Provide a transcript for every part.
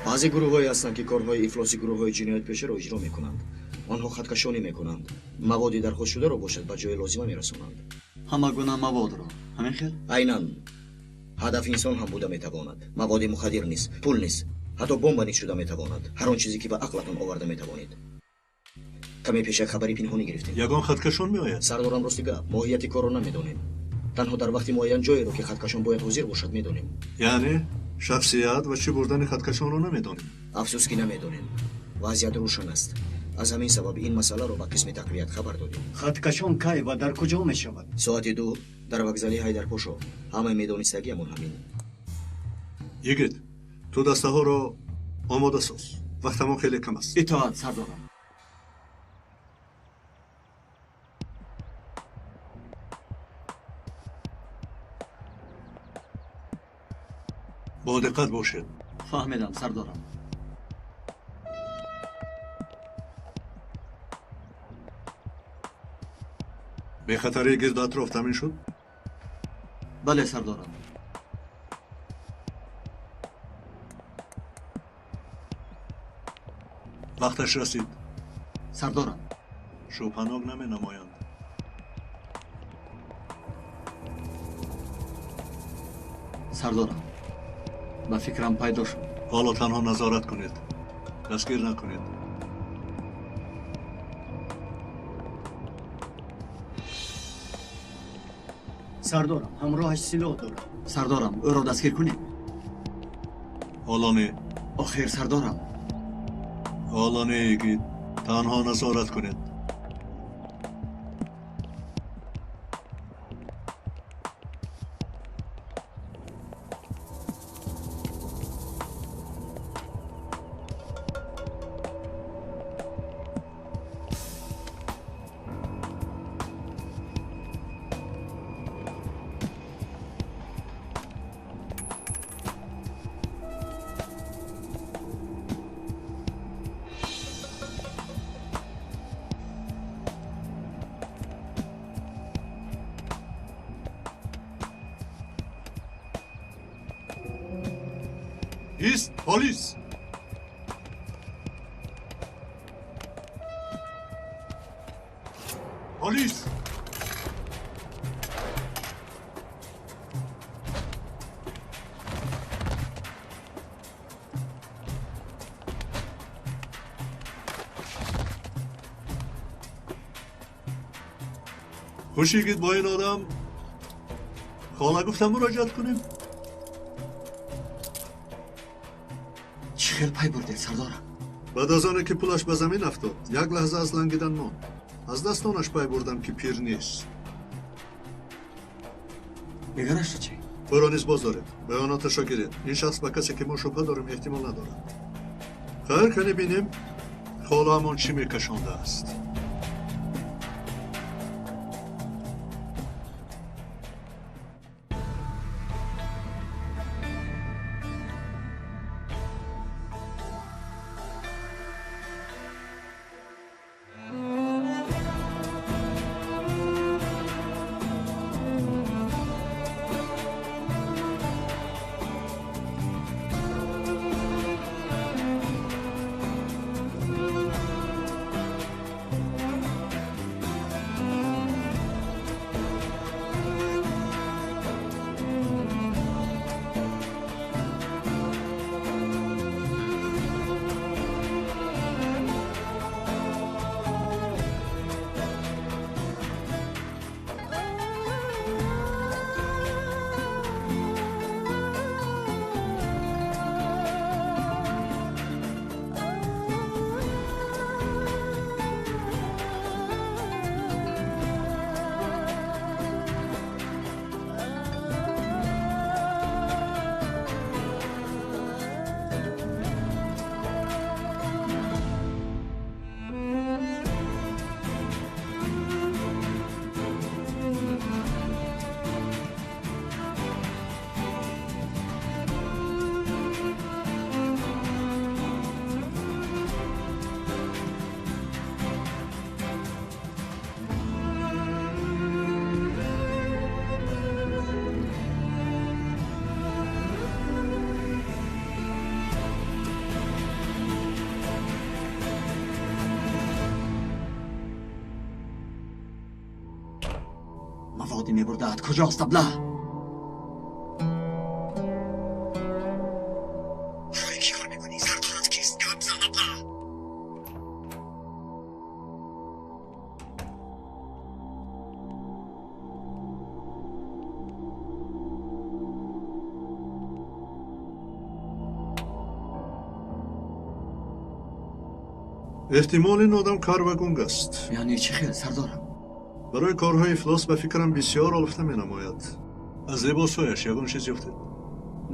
Баъзе гурӯҳҳое ҳастанд, ки корҳои ифлоси гурӯҳҳои ҷиноятпешаро иҷро мекунанд. Онҳо хаткашонӣ мекунанд. Маводи дархостшударо бошад ба ҷои лозима мерасонанд. Ҳама гуна маводро, ҳамин хел? Айнан. Ҳадаф инсон ҳам буда метавонад. Маводи мухаддир низ, пул низ, ҳатто бомба низ шуда метавонад. Ҳар он чизе ки ба ақлатон оварда метавонед. Каме пеш як хабари пинҳонӣ гирифтем. Ягон хаткашон меояд? Сардорам, рости гап, моҳияти корро намедонем. Танҳо дар вақти муайян ҷоеро, ки хаткашон бояд ҳозир бошад, медонем. Яъне шахсият ва чӣ бурдани хаткашонро намедонем? Афсӯс, ки намедонем. Вазъият рӯшан аст. Аз ҳамин сабаб ин масъаларо ба қисми тақвият хабар додем. Хаткашон кай ва дар куҷо мешавад? Соати 2 дар вокзали Ҳайдарпошо. Ҳамаи медонистагиамон ҳамин. Йигит, ту дастаҳоро омода соз. Вақтамон хеле кам аст. Итоат, сардорам. Бо диққат бошед. Фаҳмидам, сардорам. Бехатарии гирду атроф таъмин шуд? Бале, сардорам. Вақташ расид. Сардорам. Шубҳанок наменамоянд. Сардорам, ба фикрам пайдо шуд. Ҳоло танҳо назорат кунед, дастгир накунед. Сардорам, ҳамроҳаш силоҳ дорад. Сардорам, ӯро дастгир кунем? Ҳоло не. Охир, сардорам. Ҳоло не, йигит, танҳо назорат кунед. Ист, полис! Полис! Хуш, йигит, бо ин одам хола гуфтам муроҷиат кунем? Чӣ хел пай бурдед, сардорам? Баъд аз оне ки пулаш ба замин афтод, як лаҳза аз лангидан монд. Аз дастонаш пай бурдам, ки пир нест. Дигарашро чӣ? Ӯро низ боз доред, баёноташро гиред. Ин шахс ба касе, ки мо шубҳа дорем, эҳтимол надорад. Хайр, кане бинем, холаамон чӣ мекашондааст. мебурдаат. Куҷост абла? Барои кӣ кор мекунӣ? Сардорат кист? Гап зан абла! Эҳтимол ин одам кар ва гунг аст. Яъне чӣ хел, сардорам? Барои корҳои ифлос ба фикрам бисёр олуфта менамояд. Аз либосҳояш ягон чиз ёфтед?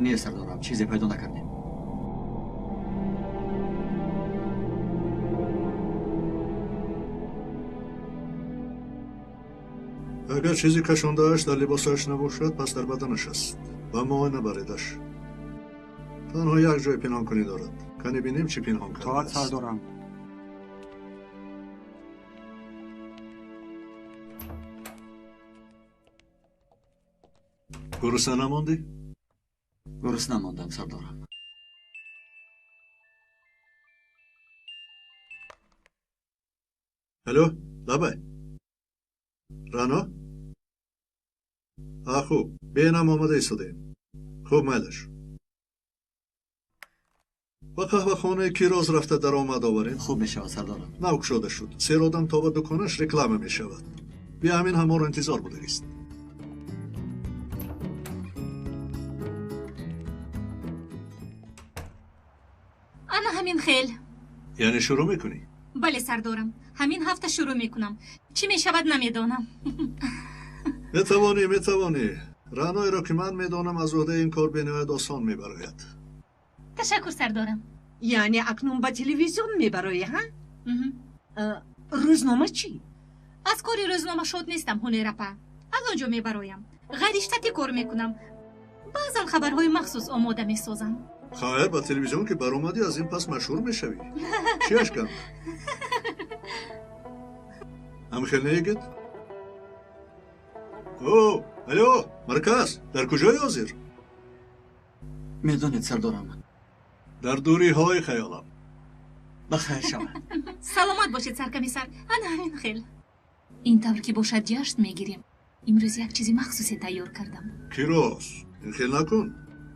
Не, сардорам, чизе пайдо накардем. Агар чизе кашондааш дар либосаш набошад, пас дар баданаш аст. Ба муоина баредаш. Танҳо як ҷои пинҳонкунӣ дорад. Кани бинем чӣ пинҳон кардааст. Тоат, сардорам. Гурусна намондӣ? Гурусна мондам, сардорам. Алло, лабай. Рано? А, хуб, бенам омада истодаем. Хуб, майлаш. Ба қаҳвахонаи Кироз рафта даромад оварем. Хуб мешавад, сардорам. Нав кушода шуд. Сер одам то ба дуконаш реклама мешавад. Бия, ҳамин ҳаморо интизор будаист. Ана ҳамин хел. Яъне шурӯъ мекунӣ? Бале, сардорам. Ҳамин ҳафта шурӯъ мекунам. Чӣ мешавад, намедонам. Метавонӣ, метавонӣ. Раъноеро ки ман медонам, аз уҳдаи ин кор бениҳоят осон мебарояд. Ташаккур, сардорам. Яъне акнун ба телевизион мебароӣ, ҳа? Рӯзнома чӣ? Аз кори рӯзнома шод нестам, ҳунерапа. Аз он ҷо мебароям. Ғайриштатӣ кор мекунам. Баъзан хабарҳои махсус омода месозам. Хайр, ба телевизион ки баромадӣ, аз ин пас машҳур мешавӣ. Чиаш кам? Ҳамхел неегит? О, алло, марказ, дар куҷои ҳозир? Медонед, сардорам. Дар дуриҳои хаёлам. Ба хайр шавад. Саломат бошед, саркомиссар. Ана ҳамин хел. Ин тавр ки бошад, ҷашн мегирем. Имрӯз як чизи махсусе тайёр кардам. Кироз, ин хел накун.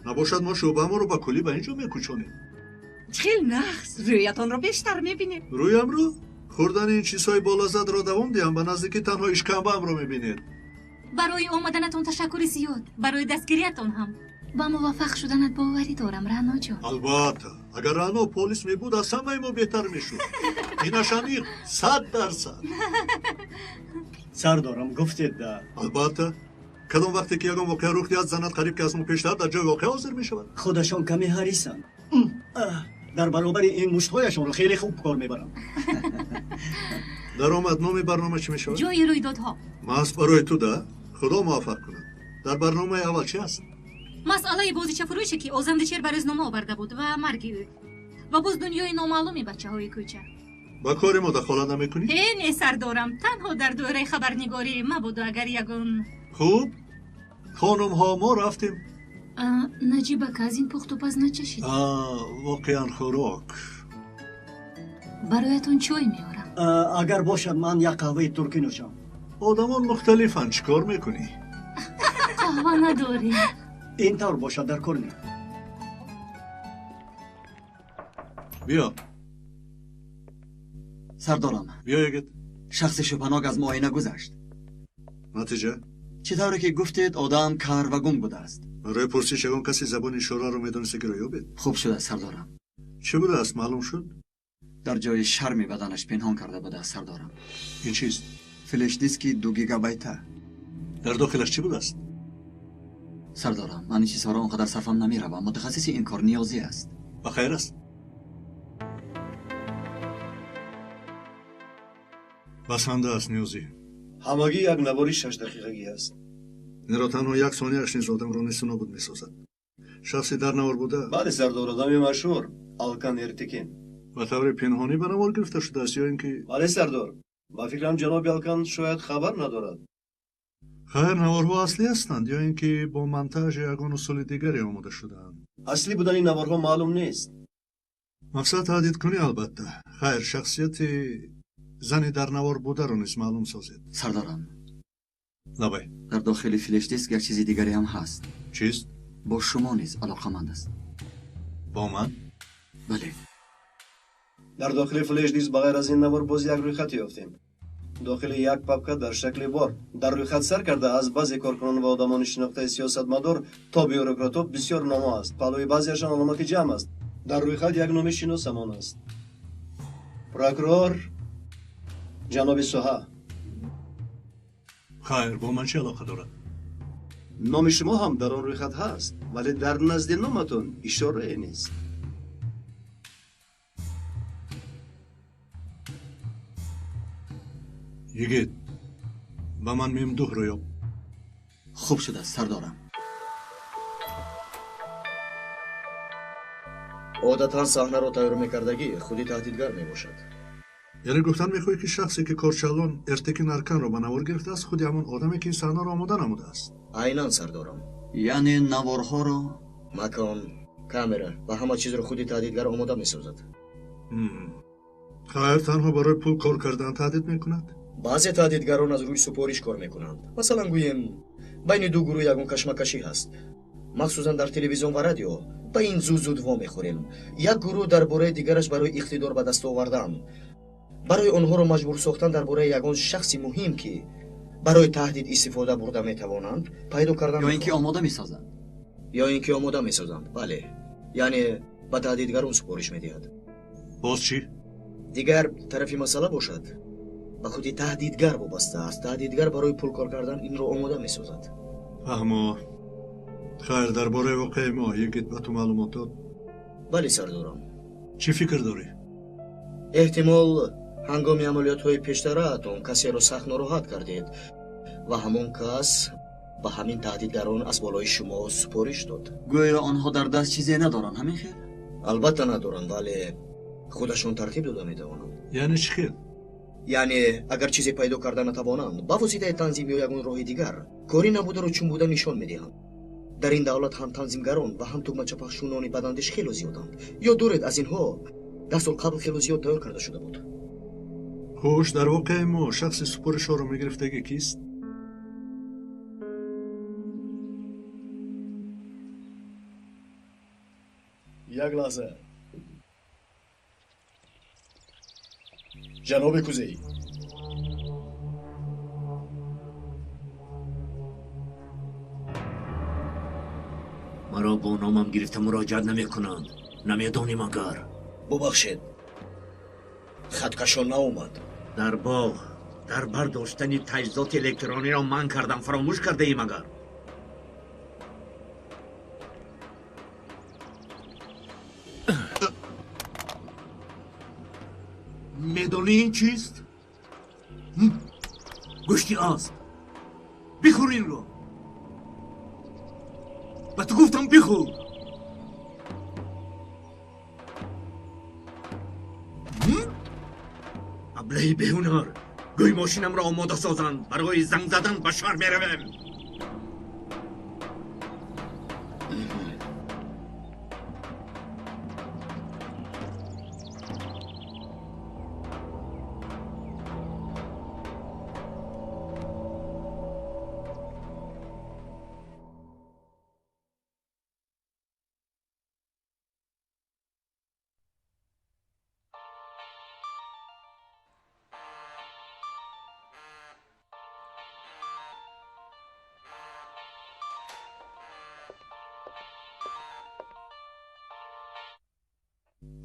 Набошад, мо шӯъбаамонро ба куллӣ ба ин ҷо мекӯчонем. Чӣ хел нағз, рӯятонро бештар мебинем. Рӯямро? Хӯрдани ин чизҳои болаззатро давом диҳам, ба наздикӣ танҳо ишкамбаамро мебинед. Барои омаданатон ташаккури зиёд, барои дастгириятон ҳам. Ба муваффақ шуданат боварӣ дорам, Раъноҷон. Албатта, агар Раъно полис мебуд, аз ҳамаи мо беҳтар мешуд. Инаш аниқ, 100%. Сардорам, гуфтед да. Албатта. Кадом вақте ки ягон воқеа рух диҳад, занат қариб ки аз мо пештар дар ҷои воқеа ҳозир мешавад. Худашон каме ҳарисанд. Дар баробари ин муштҳояшонро хеле хуб кор мебаранд. Даромад номи барнома чӣ мешавад? Ҷои рӯйдодҳо. Маҳз барои ту да? Худо муваффақ кунад. Дар барномаи аввал чӣ аст? Масъалаи бозичафурӯше ки Озандишер ба рӯзнома оварда буд ва марги ӯ. Ва боз дунёи номаълуми бачаҳои кӯча. Ба кори мо дахолат намекунӣ? Э, не, сардорам. Танҳо дар доираи хабарнигорӣ мабоду агар ягон. Хуб, хонумҳо, мо рафтем. Наҷибака, аз ин пухтупаз начашид? Воқеан хӯрок. Бароятон чой меорам. Агар бошад, ман як қаҳваи туркӣ нӯшам. Одамон мухталифанд, чӣ кор мекунӣ? Қаҳва надорем. Ин тавр бошад, дар кор не. Биё. Сардорам. Биё, егит. Шахси шубҳанок аз муоина гузашт. Натиҷа? Чӣ тавре ки гуфтед, одам кар ва гунг будааст. Барои пурсиш ягон каси забони ишораро медониста ки роҳ ёбед? Хуб шудааст, сардорам. Чӣ будааст, маълум шуд? Дар ҷои шарми баданаш пинҳон карда будааст, сардорам. Ин чист? Флешдиски 2 гигабайта. Дар дохилаш чӣ будааст? Сардорам, ман ин чизҳоро он қадар сарфам намеравам. Мутахассиси ин кор ниёзӣ аст. Ба хайр аст. Басанда аст, ниёзӣ. Ҳамагӣ як навори 6 дақиқагӣ аст. Инро танҳо як сонияаш низ одамро несту нобуд месозад. Шахси дар навор буда? Бале, сардор, одами машҳур Алкан Эртекин. Ба таври пинҳонӣ ба навор гирифта шудааст ё ин ки? Бале, сардор, ба фикрам, ҷаноби Алкан шояд хабар надорад. Хайр, наворҳо аслӣ ҳастанд ё ин ки бо монтаж ё ягон усули дигаре омода шудаанд? Аслӣ будани наворҳо маълум нест. Мақсад таҳдидкунӣ, албатта. Хайр, шахсияти зани дар навор бударо низ маълум созед. Сардорам. Лабай. Дар дохили флеш-диск як чизи дигаре ҳам ҳаст. Чист? Бо шумо низ алоқаманд аст. Бо ман? Бале. Дар дохили флеш-диск ба ғайр аз ин навор боз як рӯйхат ёфтем. Дохили як папка дар шакли бор. Дар рӯйхат сар карда аз баъзе коркунон ва одамони шинохтаи сиёсатмадор то бюрократҳо бисёр номҳо аст. Паҳлӯи баъзеашон аломати ҷамъ аст. Дар рӯйхат як номи шиносамон аст. Прокурор ҷаноби Суҳа. Хайр, бо ман чӣ алоқа дорад? Номи шумо ҳам дар он рӯйхат ҳаст, вале дар назди номатон ишорае нест. Йигит, ба ман мемдуҳро ёб. Хуб шудааст, сардорам. Одатан саҳнаро тайёр мекардагӣ худи таҳдидгар мебошад. Яъне гуфтан мехоҳӣ, ки шахсе ки корчалон Эртекин Арканро ба навор гирифтааст, худи ҳамон одаме ки ин саҳнаро омода намудааст? Айнан, сардорам. Яъне наворҳоро, макон, камера ва ҳама чизро худи таҳдидгар омода месозад. Хайр, танҳо барои пул кор кардан таҳдид мекунад? Баъзе таҳдидгарон аз рӯи супориш кор мекунанд. Масалан, гӯем, байни ду гурӯҳ ягон кашмакашӣ ҳаст. Махсусан дар телевизион ва радио ба ин зуд-зуд вомехӯрем. Як гурӯҳ дар бораи дигараш барои иқтидор ба даст овардан, барои онҳоро маҷбур сохтан дар бораи ягон шахси муҳим, ки барои таҳдид истифода бурда метавонанд, пайдо кардан. Ё ин ки омода месозанд. Ё ин ки омода месозанд, бале. Яъне ба таҳдидгарон супориш медиҳад. Боз чӣ? Дигар тарафи масъала бошад, ба худи таҳдидгар вобаста аст. Таҳдидгар барои пул кор кардан инро омода месозад. Фаҳмо. Хайр, дар бораи воқеаи мо Йигит ба ту маълумот дод? Бале, сардорам. Чӣ фикр дорӣ? Эҳтимол ҳангоми амалиётҳои пештараатон касеро сахт нороҳат кардед ва ҳамон кас ба ҳамин таҳдидгарон аз болои шумо супориш дод. Гӯё онҳо дар даст чизе надоранд, ҳамин хел? Албатта надоранд, вале худашон тартиб дода метавонанд. Яъне чӣ хел? Яъне агар чизе пайдо карда натавонанд, ба воситаи танзим ё ягон роҳи дигар кори набударо чун буда нишон медиҳанд. Дар ин давлат ҳам танзимгарон ва ҳам тугмачапахшунони бадандеш хело зиёданд. Ёд доред, аз инҳо 10 сол қабл хело зиёд тайёр карда шуда буд. Хуш, дар воқеаи мо шахси супоришҳоро мегирифтагӣ кист? Як лаҳза. Ҷаноби Кузей. Маро бо номам гирифта муроҷиат намекунанд. Намедонӣ магар? Бубахшед, хаткашон наомад. Дар боғ дар бардоштани таҷҳизоти электрониро манъ кардам, фаромӯш кардаӣ магар? Медонӣ ин чист? Гӯшти асп. Бихӯр инро. Ба ту гуфтам бихӯр. Аблаҳи беҳунар, гӯй мошинамро омода созанд, барои занг задан ба шаҳр меравем.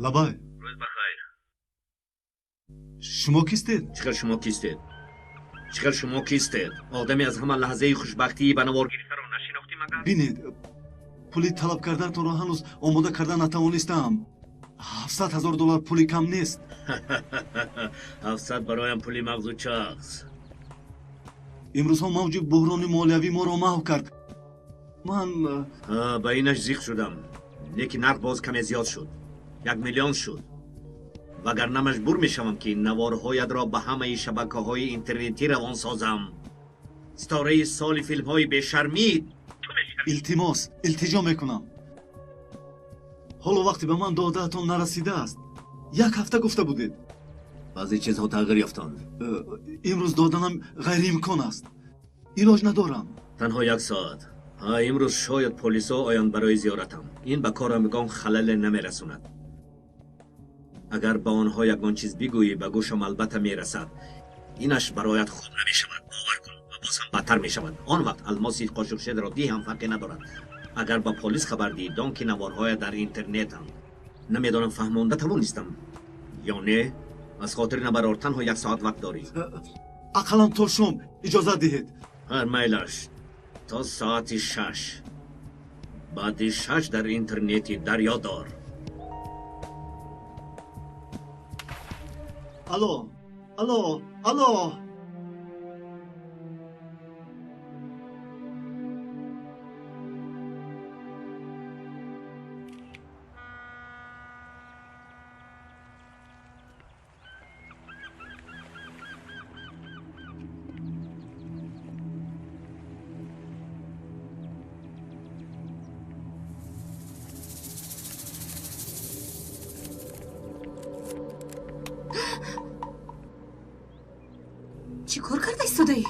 Лабай. Рӯз бахайр. Шумо кистед? Чӣ хел шумо кистед? Чӣ хел шумо кистед? Одаме аз ҳама лаҳзаи хушбахтии ба навор гирифтаро нашинохтӣ магар? Бинед, пули талаб карданатонро ҳанӯз омода карда натавонистам. 700 000 доллар пули кам нест. 700 бароям пули мағзу чағз. Имрӯзҳо мавҷи буҳрони молиявӣ моро маҳв кард. Ман ба инаш зиқ шудам, лекин нарх боз каме зиёд шуд. 1 миллион шуд. Вагарна маҷбур мешавам, ки наворҳоятро ба ҳамаи шабакаҳои интернетӣ равон созам. Ситораи соли филмҳои бешармӣ ту мешавӣ. Илтимос, илтиҷо мекунам. Ҳоло вақте ба ман додаатон нарасидааст. Як ҳафта гуфта будед. Баъзе чизҳо тағйир ёфтанд. Имрӯз доданам ғайриимкон аст. Илоҷ надорам. Танҳо як соат. Имрӯз шояд полисҳо оянд барои зиёратам. Ин ба корам ягон халале намерасонад. Агар ба онҳо ягон чиз бигӯӣ, ба гӯшам албатта мерасад. Инаш бароят хуб намешавад, бовар кун, ва боз ҳам бадтар мешавад. Он вақт алмоси қошуқшедро диҳ ҳам фарқе надорад. Агар ба полис хабар диҳӣ, дон ки наворҳоя дар интернетанд. Намедонам фаҳмонда тавонистам ё не. Аз хотир набарор, танҳо як соат вақт дорӣ. Ақаллан то шом иҷозат диҳед. Ҳар майлаш, то соати 6. Баъди 6 дар интернети дарё дор. Алло, алло, алло. Чӣ кор карда истодаӣ?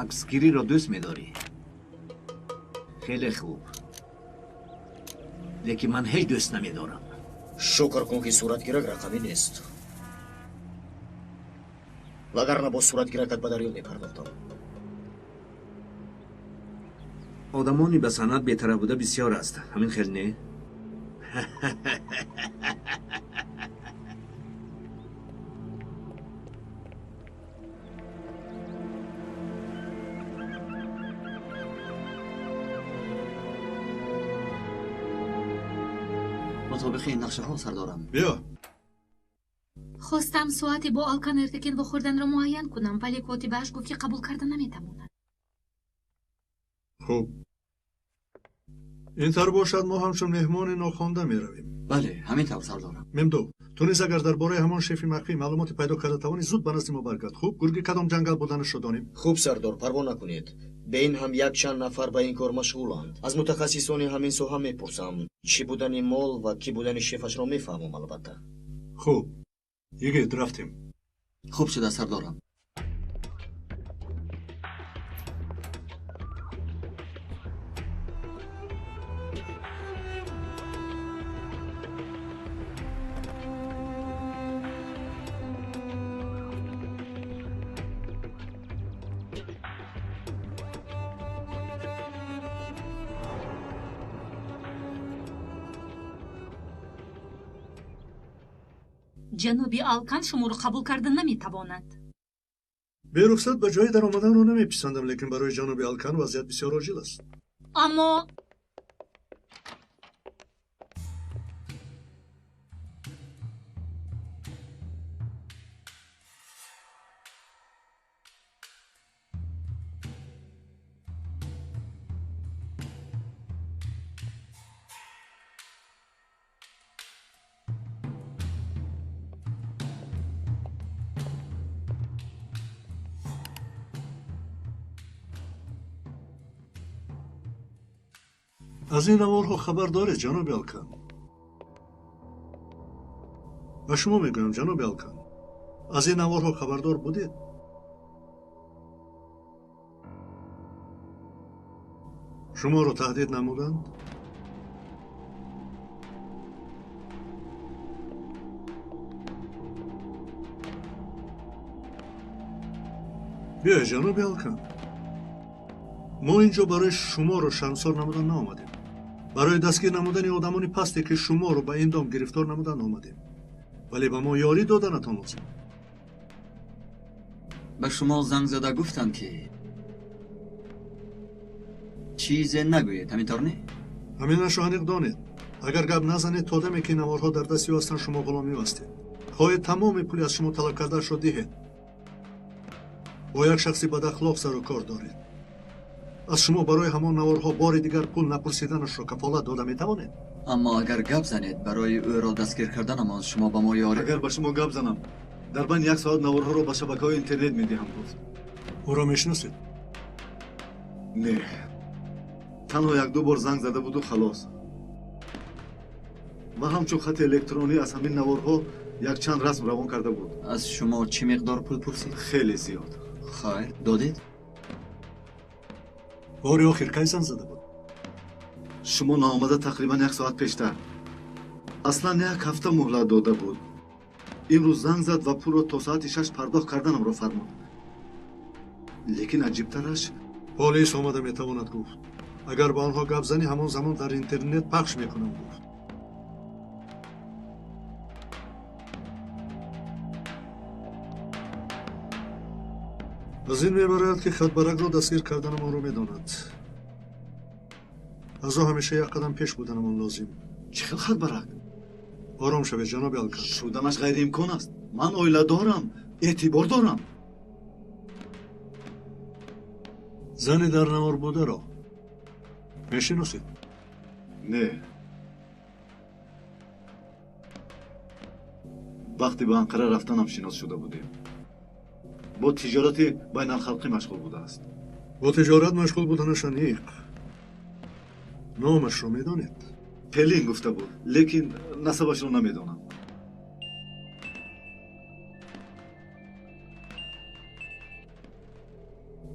Аксгириро дӯст медорӣ? Хеле хуб. Лекин ман ҳеҷ дӯст намедорам. Шукр кун, ки суратгирак рақамӣ нест. Вагарна бо суратгиракат ба дарё мепардохтам. Одамони ба санъат бетараф буда бисёр аст. Ҳамин хел не? Мутобиқи ин нақшаҳо, сардорам. Биё. Хостам соате бо Алкан Эртекин вохӯрданро муайян кунам, вале котибааш гуфт, ки қабул карда наметавонад. Хуб, ин тавр бошад, мо ҳамчун меҳмони нохонда меравем. Бале, ҳамин тавр, сардорам. Мемду, ту низ агар дар бораи ҳамон шефи махфӣ маълумоте пайдо карда тавонӣ, зуд ба назди мо баргард. Хуб, гурги кадом ҷангал буданашро донем. Хуб, сардор, парво накунед. Бе ин ҳам якчанд нафар ба ин кор машғуланд. Аз мутахассисони ҳамин соҳа мепурсам. Чӣ будани мол ва кӣ будани шефашро мефаҳмам, албатта. Хуб, йигит, рафтем. Хуб шуда, сардорам. Ҷаноби Алкан шуморо қабул карда наметавонад. Берухсат ба ҷои даромаданро намеписандам, лекин барои ҷаноби Алкан вазъият бисёр оҷил аст. Аммо аз ин наворҳо хабар доред, ҷаноби Алкан? Ба шумо мегӯям, ҷаноби Алкан, аз ин наворҳо хабардор будед? Шуморо таҳдид намуданд? Биёед, ҷаноби Алкан, мо инҷо барои шуморо шармсор намудан наомадем. Барои дастгир намудани одамони пасте, ки шуморо ба ин дом гирифтор намудан омадем. Вале ба мо ёрӣ доданатон лозим. Ба шумо занг зада гуфтам, ки чизе нагӯед, ҳамин тавр не? Ҳаминашро аниқ донед. Агар гап назанед, то даме ки наворҳо дар дасти ӯ ҳастанд, шумо ғуломи ӯ ҳастед. Хоҳед тамоми пули аз шумо талаб кардаашро диҳед. Бо як шахси бадахлоқ сару кор доред. Аз шумо барои ҳамон наворҳо бори дигар пул напурсиданашро кафолат дода метавонед? Аммо агар гап занед, барои ӯро дастгир карданамон шумо ба мо ёрӣ. Агар ба шумо гап занам, дар байни як соат наворҳоро ба шабакаҳои интернет медиҳам, гуфт. Ӯро мешиносед? Не, танҳо як-ду бор занг зада буду халос. Ва ҳамчун хати электронӣ аз ҳамин наворҳо Якчанд расм равон карда буд. Аз шумо чӣ миқдор пул пурсид? Хеле зиёд. Хайр, додед? Бори охир кай занг зада буд? Шумо наомада тақрибан як соат пештар. Аслан як ҳафта муҳлат дода буд. Имрӯз занг зад ва пулро то соати 6 пардохт карданамро фармуд. Лекин аҷибтараш, полис омада метавонад гуфт. Агар ба онҳо гап занӣ, ҳамон замон дар интернет пахш мекунам гуфт. Аз ин мебарояд, ки хатбаракро дастгир карданамонро медонад. Аз ӯ ҳамеша як қадам пеш буданамон лозим. Чӣ хел хатбарак? Ором шавед, ҷаноби Алкан. Шуданаш ғайриимкон аст. Ман оила дорам, эътибор дорам. Зани дар навор бударо мешиносед? Не. Вақте ба Анқара рафтанам шинос шуда будем. Бо тиҷорати байналхалқӣ машғул будааст. Бо тиҷорат машғул буданаш аниқ. Номашро медонед? Пелин гуфта буд, лекин насабашро намедонам.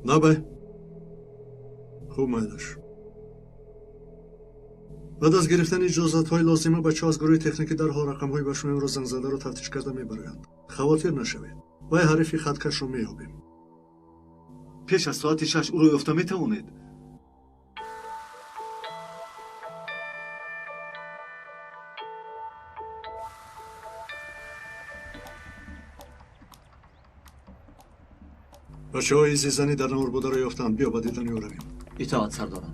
Лабай. Хуб, майлаш. Баъд аз гирифтани иҷозатҳои лозима, бачаҳо аз гурӯҳи техникӣ дарҳол рақамҳои ба шумо имрӯз зангзадаро тафтиш карда мебароянд. Хавотир нашавед. Вай ҳарифи хаткашро меёбем. Пеш аз соати 6 ӯро ёфта метавонед? Бачаҳо изи зани дар навор бударо ёфтанд. Биё ба дидани ӯ равем. Итоат, сардорам.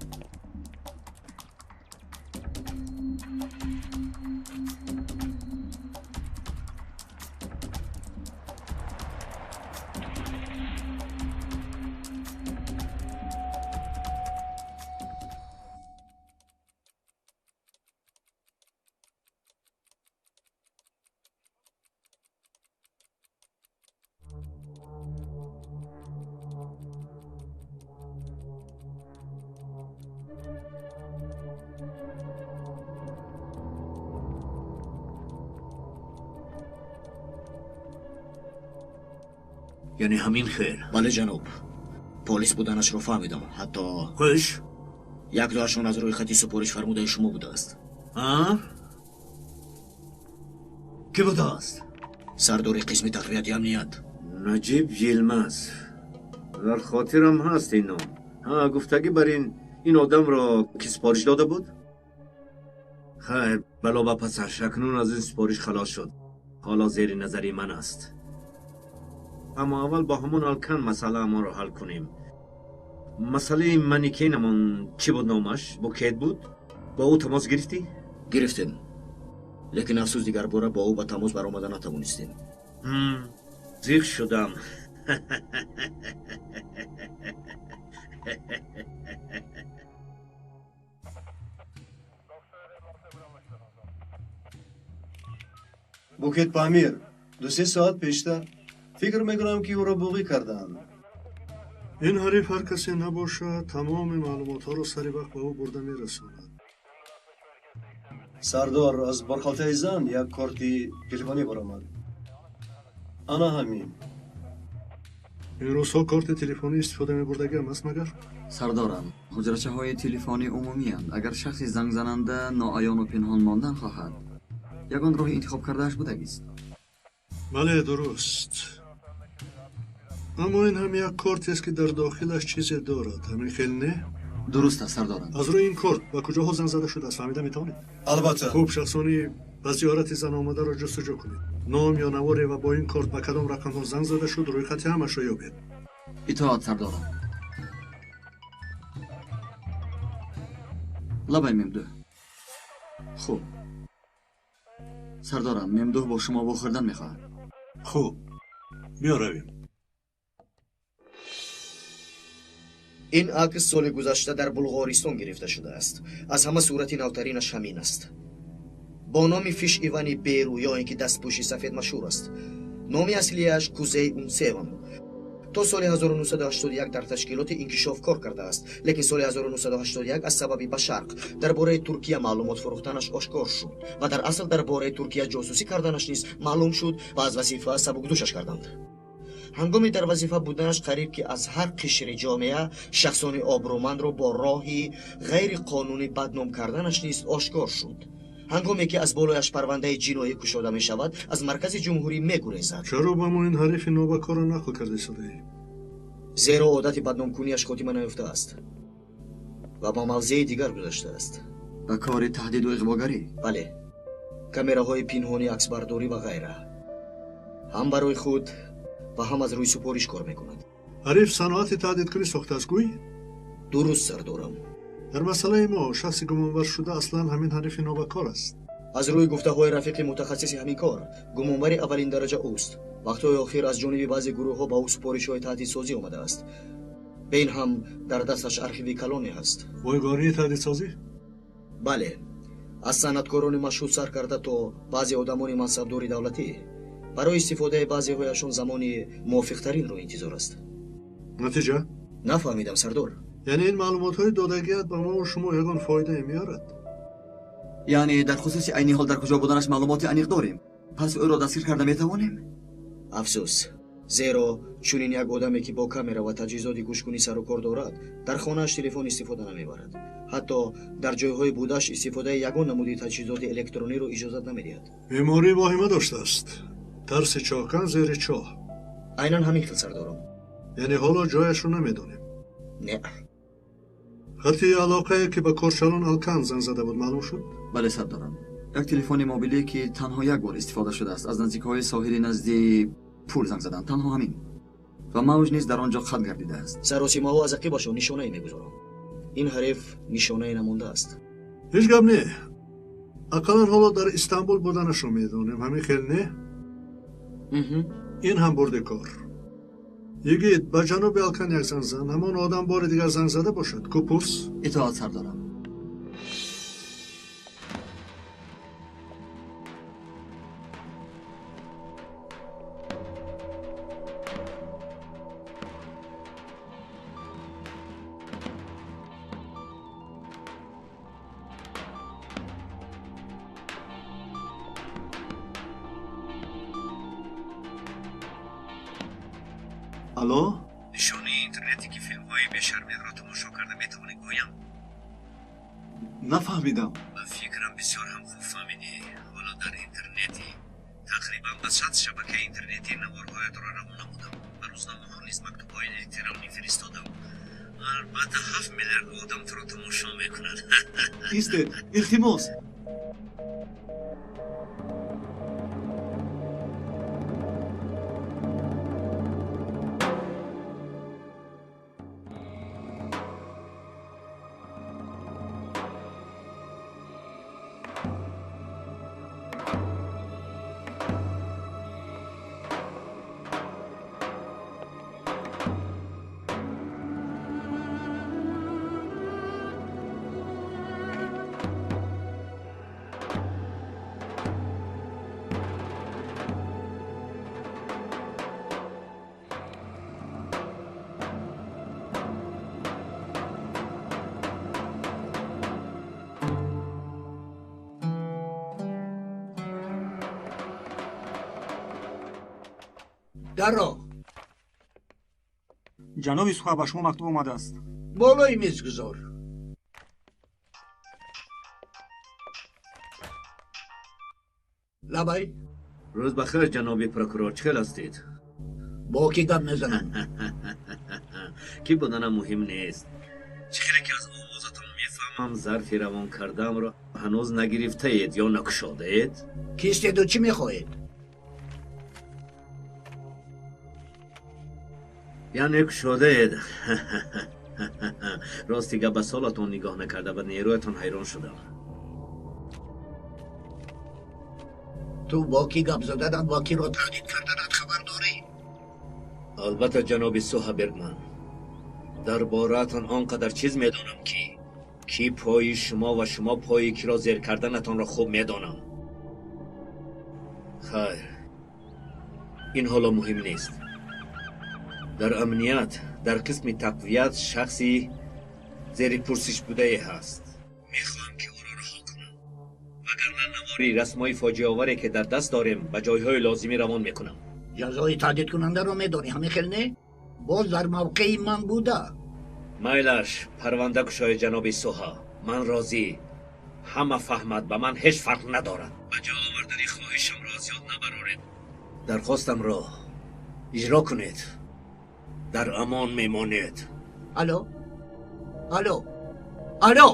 Яъне ҳамин хел? Бале, ҷаноб. Полис буданашро фаҳмидам. Ҳатто хуш як дуашон аз рӯйхати супориш фармудаи шумо будааст. А? Кӣ будааст? Сардори қисми тақвияти амният. Наҷиб Йилмаз. Дар хотирам ҳаст ин ном. Ҳа, гуфтагӣ бар ин одамро кӣ супориш дода буд? Хайр, бало ба пасаш. Акнун аз ин супориш халос шуд. Ҳоло зери назари ман аст. Аммо аввал бо ҳамон Алкан масъалаамонро ҳал кунем. Масъалаи манекенамон чӣ буд номаш? Букет буд? Бо ӯ тамос гирифтӣ? Гирифтем. Лекин афсӯс, дигарбора бо ӯ ба тамос баромада натавонистем. Зиқ шудам. Букет Памир 2-3 соат пештар фикр мекунам, ки ӯро буғӣ карданд. Ин ҳариф ҳар касе набошад, тамоми маълумотҳоро сари вақт ба ӯ бурда мерасонад. Сардор, аз борхалтаи зан як корти телефонӣ баромад. Ана ҳамин. Ин рӯзҳо корти телефонӣ истифода мебурдагиам аст магар? Сардорам, ҳуҷрачаҳои телефонӣ умумиянд. Агар шахси зангзананда ноаёну пинҳон мондан хоҳад, ягон роҳи интихоб кардааш будагист. Бале, дуруст. Аммо ин ҳам як кортест, ки дар дохилаш чизе дорад. Ҳамин хел не? Дуруст аст, сардорам. Аз рӯи ин корт ба куҷоҳо занг зада шудааст, фаҳмида метавонед? Албатта. Хуб, шахсони ба зиёрати зан омадаро ҷустуҷӯ кунед. Ном ё наворе ва бо ин корт ба кадом рақамҳо занг зада шуд, рӯйхати ҳамашро ёбед. Итоат, сардорам. Лабай, Мемдуҳ. Хуб, сардорам, Мемдуҳ бо шумо вохӯрдан мехоҳад. Хуб, биё равем. Ин акс соли гузашта дар Булғористон гирифта шудааст. Аз ҳама сурати навтаринаш ҳамин аст. Бо номи Фиш Ивани Беру ё ин ки дастпӯши сафед машҳур аст. Номи аслияш Кузей Унсеван. То соли 1981 дар ташкилоти инкишоф кор кардааст, лекин соли 1981 аз сабаби ба шарқ дар бораи Туркия маълумот фурӯхтанаш ошкор шуд ва дар асл дар бораи Туркия ҷосусӣ карданаш низ маълум шуд ва аз вазифа сабукдӯшаш карданд. Ҳангоми дар вазифа буданаш қариб ки аз ҳар қишри ҷомеа шахсони обрӯмандро бо роҳи ғайриқонунӣ бадном карданаш низ ошкор шуд. Ҳангоме ки аз болояш парвандаи ҷиноӣ кушода мешавад, аз маркази ҷумҳурӣ мегурезад. Чаро ба мо ин ҳарифи нобакорро нақл карда истодаӣ? Зеро одати бадномкунияш хотима наёфтааст ва ба мавзеи дигар гузаштааст. Ба кори таҳдиду иғвогарӣ? Бале, камераҳои пинҳонӣ, аксбардорӣ ва ғайра. Ҳам барои худ ва ҳам аз рӯи супориш кор мекунад. Ҳариф саноати таҳдидкунӣ сохтааст, гӯй? Дуруст, сардорам. Дар масъалаи мо шахси гумонбаршуда аслан ҳамин ҳарифи нобакор аст. Аз рӯи гуфтаҳои рафиқи мутахассиси ҳамин кор, гумонбари аввалин дараҷа ӯст. Вақтҳои охир аз ҷониби баъзе гурӯҳҳо ба ӯ супоришҳои таҳдидсозӣ омадааст. Бе ин ҳам дар дасташ архиви калоне ҳаст. Бойгонии таҳдидсозӣ? Бале, аз санъаткорони машҳур сар карда то баъзе одамони мансабдори давлатӣ. Барои истифодаи баъзеҳояшон замони мувофиқтаринро интизор аст. Натиҷа? Нафаҳмидам, сардор. Яъне ин маълумотҳои додагият ба мо шумо ягон фоидае меорад? Яъне дар хусуси айни ҳол дар куҷо буданаш маълумоти аниқ дорем, пас ӯро дастгир карда метавонем? Афсӯс, зеро чунин як одаме ки бо камера ва таҷҳизоти гӯшкунӣ сару кор дорад, дар хонааш телефон истифода намебарад. Ҳатто дар ҷойҳои будааш истифодаи ягон намуди таҷҳизоти электрониро иҷозат намедиҳад. Беморӣ воҳима доштааст. Тарси чоҳкан зери чоҳ. Айнан ҳамин хел, сардорам. Яъне ҳоло ҷояшро намедонем? Не. Хати алоқае ки ба корчалон Алкан занг зада буд маълум шуд? Бале, сардорам. Як телефони мобилӣ ки танҳо як бор истифода шудааст, аз наздикҳои соҳили назди пул занг заданд, танҳо ҳамин. Ва мавҷ низ дар он ҷо қатъ гардидааст. Саросимаҳо аз ақибашон нишонае мегузоранд. Ин ҳариф нишонае намондааст. Ҳеҷ гап не. Ақаллан ҳоло дар Истанбул буданашро медонем, ҳамин хел не? Ин ҳам бурди кор. Йигит, ба ҷаноби Алкан як занг зан. Ҳамон одам бори дигар занг зада бошад. Ку пурс? Итоат, сардорам. Алло? Нишонаи интернете ки филмҳои бешармиятро тамошо карда метавонӣ гӯям? Нафаҳмидам. Ба фикрам бисёр ҳам хуб фаҳмидӣ. Ҳоло дар интернети тақрибан ба 100 шабакаи интернетӣ наворҳоятро равон намудам. Ба рӯзномаҳо низ мактубҳои электронӣ фиристодам. Албатта 7 миллиард одам туро тамошо мекунад. Истед, илтимос. Даро. Ҷаноби Суха, ба шумо мактуб омадааст. Болои миз гузор. Лабай. Рӯз бахайр, ҷаноби прокурор, чӣ хел ҳастед? Бо кӣ гап мезанам? Кӣ буданам муҳим нест. Чӣ хеле ки аз овозатон мефаҳмам, зарфи равон кардаамро ҳанӯз нагирифтаед ё накушодаед? Кистеду чӣ мехоҳед? Яъне кушодаед. Рости гап, ба солатон нигоҳ накарда ба нерӯятон ҳайрон шудам. Ту бо кӣ гап заданат ва киро таҳдид карданат хабар дорӣ? Албатта, ҷаноби Суҳа Бергман, дар бораатон он қадар чиз медонам ки кӣ пои шумо ва шумо пои киро зер карданатонро хуб медонам. Хайр, ин ҳоло муҳим нест. Дар амният, дар қисми тақвият шахси зери пурсиш будае ҳаст. Мехоҳам ки ӯро раҳо кунам. Вагарна навори расмҳои фоҷиаоваре ки дар даст дорем ба ҷойҳои лозимӣ равон мекунам. Ҷазои таҳдидкунандаро медонӣ, ҳамин хел не? Боз дар мавқеи ман буда. Майлаш, парванда кушои ҷаноби Суҳа. Ман розӣ. Ҳама фаҳмад, ба ман ҳеҷ фарқ надорад. Ба ҷо овардани хоҳишамро зиёд набароред. Дархостамро иҷро кунед. Дар амон мемонед. Алло, алло, алло!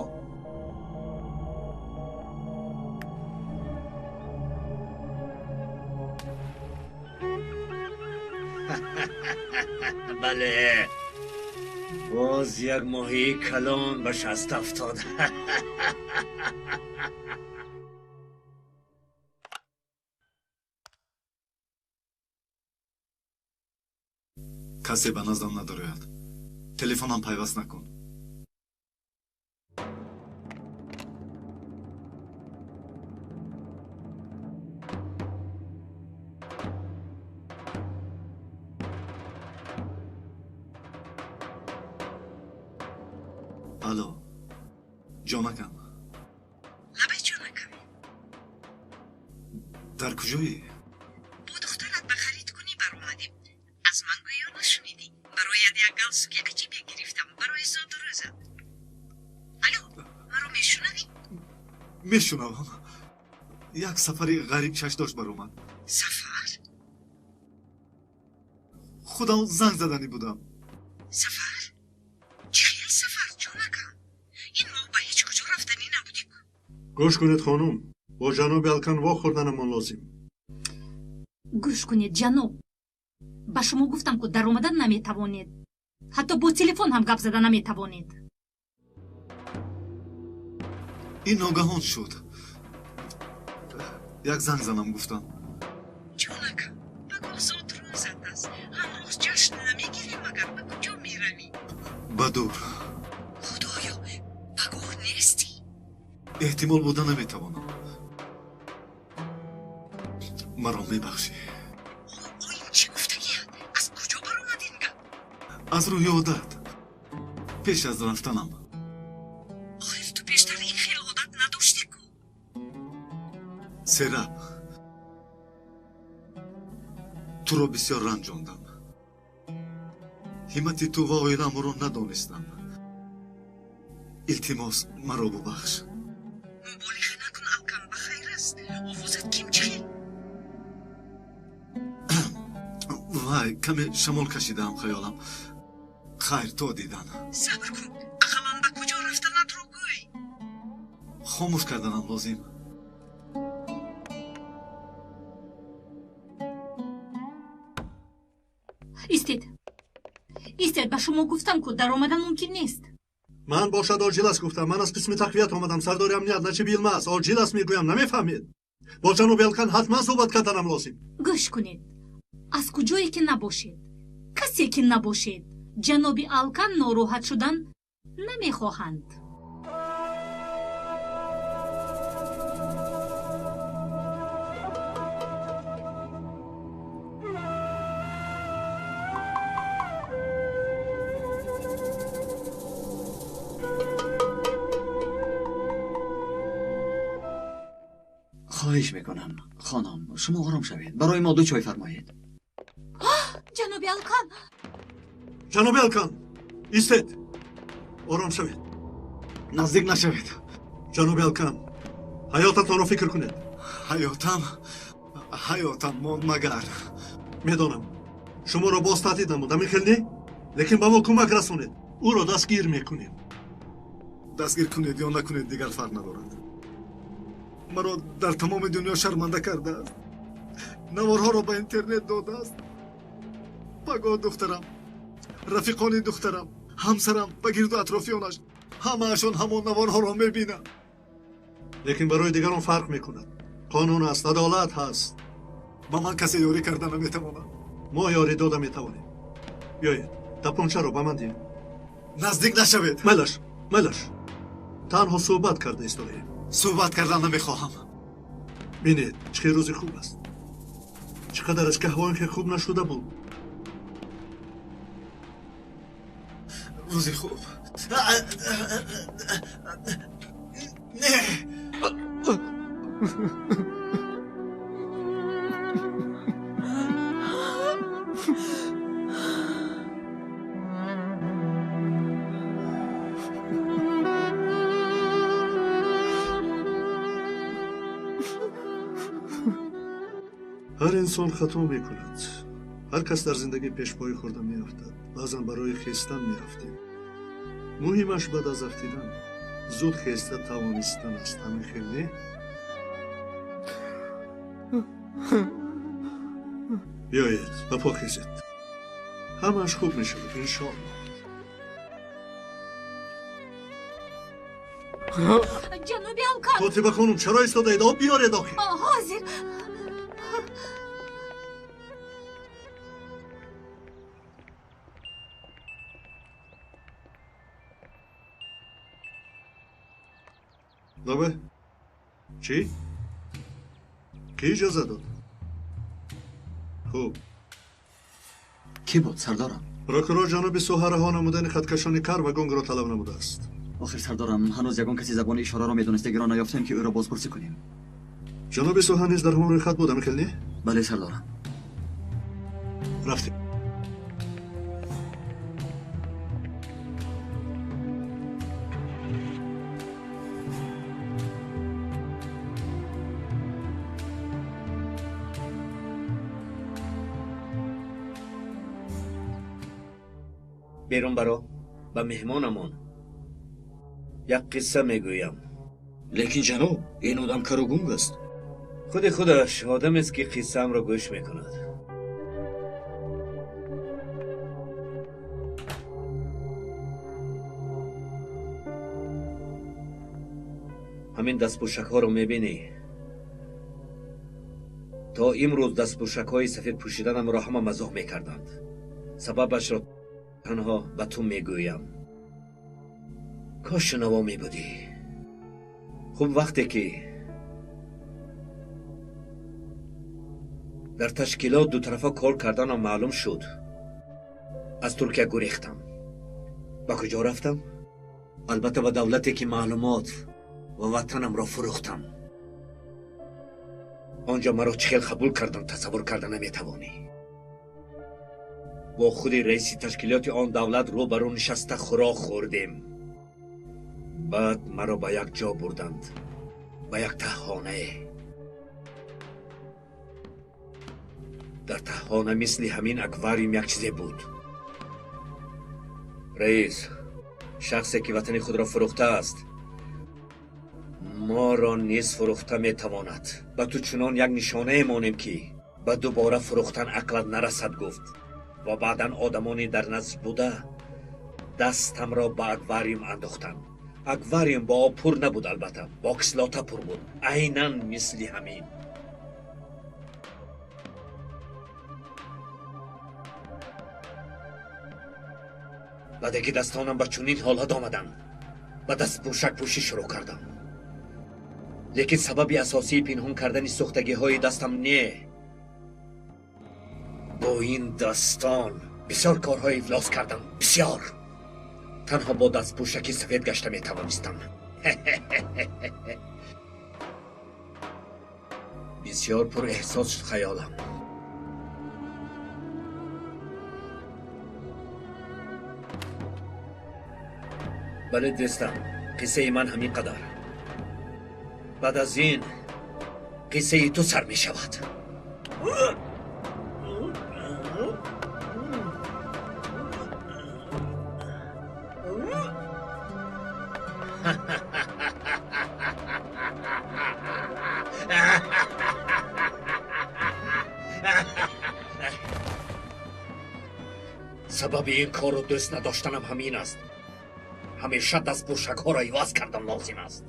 Бале, боз як моҳии калон ба шаст афтод. Касе ба наздам надорояд. Телефонам пайваст накун. Алло, ҷонакам. Лабай, ҷонакам. Дар куҷоӣ? Бо духтарат ба харидкунӣ баромадем. Аз ман гӯё нашунидӣ. Барояд як галстуки аҷибе гирифтам барои зоду рӯзат. Алло, маро мешунавӣ? Мешунавам. Як сафари ғариб чашдошт баромад. Сафар? Худам занг заданӣ будам. Сафар? Чӣ хел сафар, ҷонакам? Ин моҳ ба ҳеҷ куҷо рафтанӣ набудӣ. Гӯш кунед, хонум, бо ҷаноби Алкан вохӯрданамон лозим. Гӯш кунед, ҷаноб. Ба шумо гуфтам, ку даромадан наметавонед. Ҳатто бо телефон ҳам гап зада наметавонед. Ин ногаҳон шуд. Як занг занам гуфтам. Ҷонакам, пагоҳ зод рӯзат аст. Ҳамрӯз ҷашн намегирем, магар ба куҷо меравӣ? Ба дур. Худоё, пагоҳ нестӣ? Эҳтимол буда наметавонам. Маро мебахшӣ. Ин чӣ гуфтагият? Аз куҷо баромад ин гап? Аз рӯи одат. Пеш аз рафтанам. Охир ту пештар ин хел одат надоштӣ ку? Сераб, туро бисёр ранҷондам. Ҳиммати ту ва оиламро надонистам. Илтимос, маро бубахш. Муболиға накун, Алкан, ба хайр аст. Овозат ким чӣ хел? Вай, каме шамол кашидаам хаёлам. Хайр, то дидан. Сабр кун, ақаллан ба куҷо рафтанатро гӯй. Хомӯш карданам лозим. Истед, истед, ба шумо гуфтам, ку даромадан мумкин нест. Ман бошад оҷил аст гуфтам. Ман аз қисми тақвият омадам. Сардори амният Наҷиб Йилмаз. Оҷил аст мегӯям, намефаҳмед. Бо ҷаноби Алкан ҳатман суҳбат карданам лозим. Гӯш кунед, аз куҷое ки набошед, касе ки набошед, ҷаноби Алкан нороҳат шудан намехоҳанд. Хоҳиш мекунам, хонум, шумо ором шавед. Барои мо ду чой фармоед. Ҷаноби Алкан! Ҷаноби Алкан, истед. Ором шавед. Наздик нашавед. Ҷаноби Алкан, ҳаётатонро фикр кунед. Ҳаётам, ҳаётам монд магар. Медонам, шуморо боз таҳдид намуд, ҳамин хел не? Лекин ба мо кӯмак расонед. Ӯро дастгир мекунем. Дастгир кунед ё накунед, дигар фарқ надорад. Маро дар тамоми дунё шарманда кардааст. Наворҳоро ба интернет додааст. Пагоҳ духтарам, рафиқони духтарам, ҳамсарам ба гирду атрофиёнаш ҳамаашон ҳамон наворҳоро мебинанд. Лекин барои дигарон фарқ мекунад. Қонун аст, адолат ҳаст. Ба ман касе ёрӣ карда наметавонад. Мо ёрӣ дода метавонем. Биёед, тапончаро ба ман диҳед. Наздик нашавед. Майлаш, майлаш. Танҳо суҳбат карда истодаем. Суҳбат кардан намехоҳам. Бинед, чӣ хел рӯзи хуб аст. Чӣ қадар аз қаҳвоин хел хуб нашуда буд. Рӯзи хуб. Не. Ҳар инсон хато мекунад. Ҳар кас дар зиндагӣ пешпои хӯрда меафтад. Баъзан барои хестан меафтем. Муҳимаш баъд аз афтидан зуд хеста тавонистан аст. Ҳамин хел не? Биёед, ба по хезед. Ҳамааш хуб мешавад, иншоаллоҳ. Ҷаноби Алкан! Котиба хонум, чаро истодаед? Об биёред охир. Ҳозир. Лабе? Чӣ? Кӣ иҷоза дод? Хуб. Кӣ буд, сардорам? Прокурор ҷаноби Суҳа раҳо намудани хаткашони кар ва гунгро талаб намудааст. Охир сардорам, ҳанӯз ягон каси забони ишораро медонистагиро наёфтем, ки ӯро бозпурсӣ кунем. Ҷаноби Суҳа низ дар ҳамон рӯйхат буд, ҳамин хел не? Бале, сардорам. Рафтем. Берун баро, ба меҳмонамон як қисса мегӯям. Лекин ҷаноб, ин одам кару гунг аст. Худи худаш одамест, ки қиссаамро гӯш мекунад. Ҳамин дастпӯшакҳоро мебинӣ? То имрӯз дастпӯшакҳои сафед пӯшиданамро ҳама мазоҳ мекарданд. Сабабашро танҳо ба ту мегӯям. Кош шунаво мебудӣ. Хуб, вақте ки дар ташкилот дутарафа кор карданам маълум шуд, аз Туркия гурехтам. Ба куҷо рафтам? Албатта ба давлате, ки маълумот ва ватанамро фурӯхтам. Он ҷо маро чӣ хел қабул кардам, тасаввур карда наметавонӣ. Бо худи раиси ташкилоти он давлат рӯ ба рӯ нишаста хӯрок хӯрдем. Баъд маро ба як ҷо бурданд, ба як таҳхонае. Дар таҳхона мисли ҳамин аквариум як чизе буд. Раис, шахсе ки ватани худро фурӯхтааст, моро низ фурӯхта метавонад. Ба ту чунон як нишонае монем, ки ба дубора фурӯхтан ақлат нарасад, гуфт. Ва баъдан одамони дар назд буда дастамро ба аквариум андохтанд. Аквариум бо об пур набуд, албатта, бо кислота пур буд, айнан мисли ҳамин. Баъде ки дастонам ба чунин ҳолат омаданд, ба дастпӯшакпӯшӣ шурӯъ кардам. Лекин сабаби асосии пинҳон кардани сӯхтагиҳои дастам не. Бо ин дастон бисёр корҳои ифлос кардам, бисёр. Танҳо бо дастпӯшаки сафед гашта метавонистам. Бисёр пурэҳсос шуд хаёлам. Бале дӯстам, қиссаи ман ҳамин қадар. Баъд аз ин қиссаи ту сар мешавад. Сабаби ин корро дӯст надоштанам ҳамин аст. Ҳамеша дастпӯшакҳоро иваз кардан лозим аст.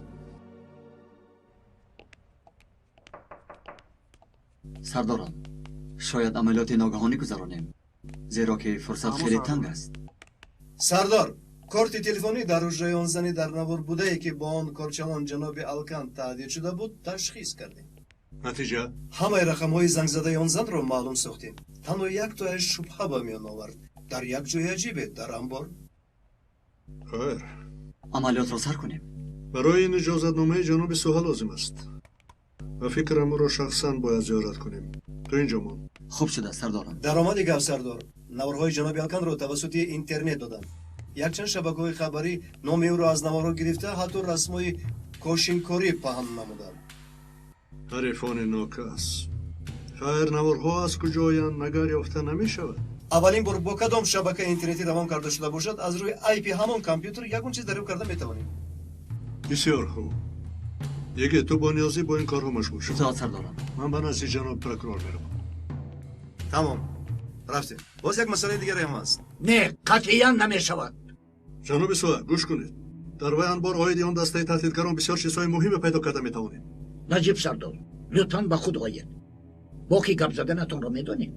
Сардорам, шояд амалиёти ногаҳонӣ гузаронем, зеро ки фурсат хеле танг аст. Сардор, корти телефонӣ дар ҳуҷраи он зани дар навор будае, ки бо он корчалон ҷаноби Алкан таҳдид шуда буд, ташхис кардем. Натиҷа? Ҳамаи рақамҳои зангзадаи он занро маълум сохтем. Танҳо яктояш шубҳа ба миён овард. Дар як ҷои аҷибе, дар амбор. Хайр. Амалиётро сар кунем. Барои ин иҷозатномаи ҷаноби Суҳа лозим аст. Ба фикрам ӯро шахсан бояд зиёрат кунем. Ту инҷо мон. Хуб шуда, сардорам. Даромади гап, сардор. Наворҳои ҷаноби Алканро тавассути интернет доданд. Якчанд шабакаҳои хабарӣ номи ӯро аз наворҳо гирифта, ҳатто расмҳои кошинкорӣ паҳн намуданд. Ҳарифони нокас. Хайр, наворҳо аз куҷоянд, магар ёфта намешавад? Аввалин бор бо кадом шабакаи интернетӣ равон карда шуда бошад, аз рӯи IP ҳамон компютер ягон чиз дарёфт карда метавонем. Бисёр хуб. Йигит, ту бо ниёзӣ бо ин корҳо машғул шав. Итоат, сардорам. Ман ба назди ҷаноб прокурор меравам. Тамом, рафтем. Боз як масъалаи дигаре ҳам ҳаст. Не, қатъиян намешавад. Ҷаноби Суҳа, гӯш кунед. Дар вай анбор оиди он дастаи таҳдидгарон бисёр чизҳои муҳиме пайдо карда метавонем. Наҷиб сардор, лутфан ба худ оед. Бо ки гап заданатонро медонед?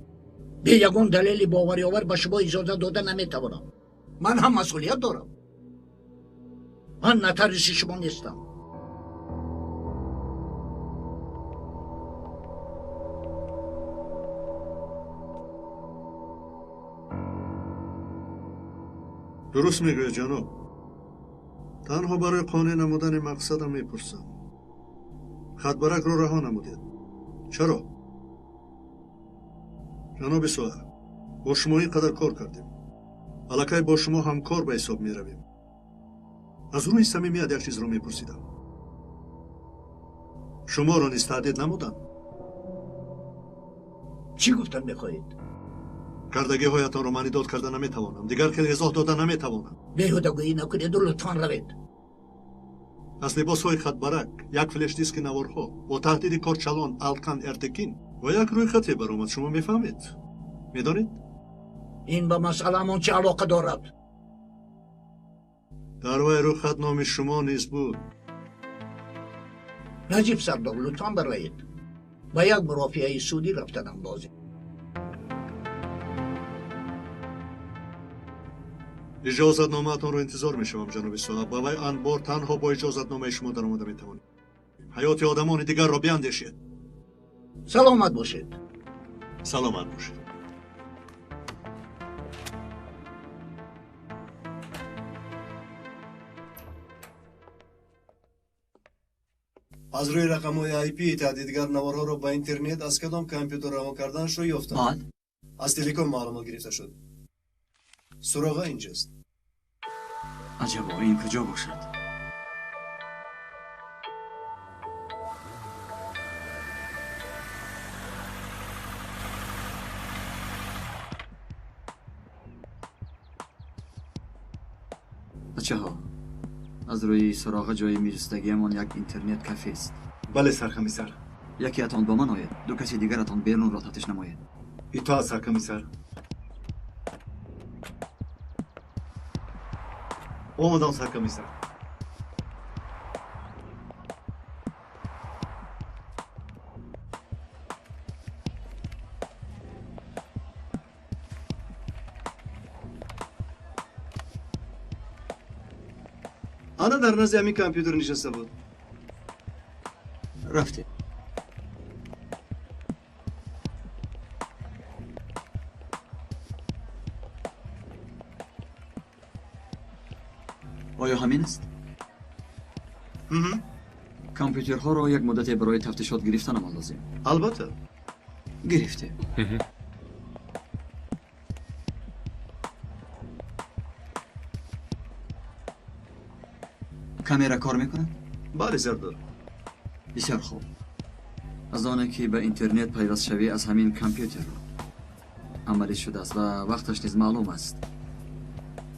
Бе ягон далели бовариовар ба шумо иҷозат дода наметавонам. Ман ҳам масъулият дорам. Ман нотариуси шумо нестам. Дуруст мегӯяд, ҷаноб. Танҳо барои қонеъ намудани мақсадам мепурсам. Хатбаракро раҳо намудед. Чаро? Ҷаноби Суҳа, бо шумо ин қадар кор кардем. Аллакай бо шумо ҳамкор ба ҳисоб меравем. Аз рӯи самимият як чизро мепурсидам. Шуморо низ таҳдид намуданд? Чӣ гуфтан мехоҳед? Кардагиҳоятонро маънидод карда наметавонам. Дигар хел изоҳ дода наметавонам. Беҳудагӯӣ накунеду лутфан равед. Аз либосҳои хатбарак, як флешдиски наворҳо бо таҳдиди корчалон Алкан Эртекин ва як рӯйхате баромад. Шумо мефаҳмед? Медонед? Ин ба масъалаамон чӣ алоқа дорад? Дар вай рӯйхат номи шумо низ буд. Наҷиб сардор, лутфан бароед. Ба як мурофиаи судӣ рафтанам лозим. Иҷозатномаатонро интизор мешавам, ҷаноби Суҳа. Ба вай анбор танҳо бо иҷозатномаи шумо даромада метавонем. Ҳаёти одамони дигарро биандешед. Саломат бошед. Саломат бошед. Аз рӯи рақамҳои IP таҳдидгар наворҳоро ба интернет аз кадом компютер равон карданашро ёфтанд. Баъд? Аз телеком маълумот гирифта шуд. Суроға инҷост. Аҷабо, ин куҷо бошад? Бачаҳо, аз рӯи суроға ҷои меҷустагиамон як интернет кафест. Бале, саркомиссар. Якеатон бо ман оед, ду каси дигаратон берунро тафтиш намоед. Итоат, саркомиссар. Омадам, саркомиссар. Ана дар назди ҳамин компютер нишаста буд. Рафтем. Оё ҳамин аст? Компютерҳоро як муддате барои тафтишот гирифтанамон лозим. Албатта. Гирифтем. Камера кор мекунад? Бале, сардор. Бисёр хуб. Аз оне ки ба интернет пайвастшавӣ аз ҳамин компютер амалӣ шудааст ва вақташ низ маълум аст.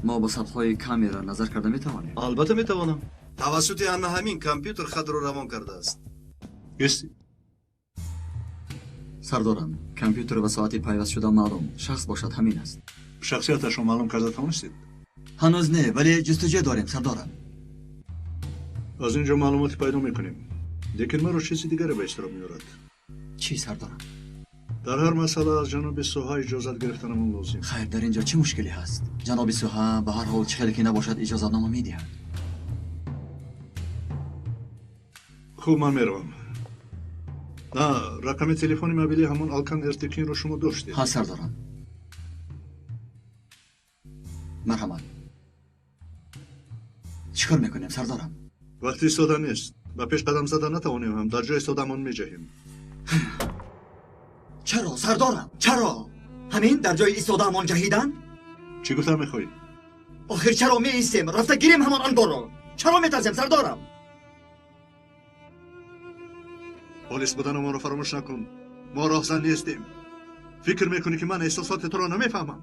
Мо ба сабтҳои камера назар карда метавонем? Албатта метавонам. Тавассути ана ҳамин компютер хатро равон кардааст. Сардорам, компютер ва соати пайваст шуда маълум. Шахс бошад ҳамин аст. Шахсияташро маълум карда тавонистед? Ҳанӯз не, вале ҷустуҷӯ дорем, сардорам. Аз ин ҷо маълумоте пайдо мекунем. Лекин маро чизи дигаре ба изтироб меорад. Чӣ, сардорам? Дар ҳар масъала аз ҷаноби Суҳа иҷозат гирифтанамон лозим. Хайр, дар ин ҷо чӣ мушкиле ҳаст? Ҷаноби Суҳа ба ҳар ҳол чӣ хеле ки набошад иҷозатнома медиҳад. Хуб, ман меравам. На, рақами телефони мобилии ҳамон Алкан Эртекинро шумо доштед? Ҳа, сардорам. Марҳамат. Чӣ кор мекунем, сардорам? Вақти истода нест. Ба пеш қадам зада натавонем ҳам, дар ҷои истодаамон меҷаҳем. Чаро, сардорам? Чаро? Ҳамин дар ҷои истодаамон ҷаҳидан? Чӣ гуфтан мехоҳӣ? Охир чаро меистем? Рафта гирем ҳамон анборро. Чаро метарсем, сардорам? Полис буданамонро фаромӯш накун. Мо роҳзан нестем. Фикр мекунӣ, ки ман эҳсосоти туро намефаҳмам?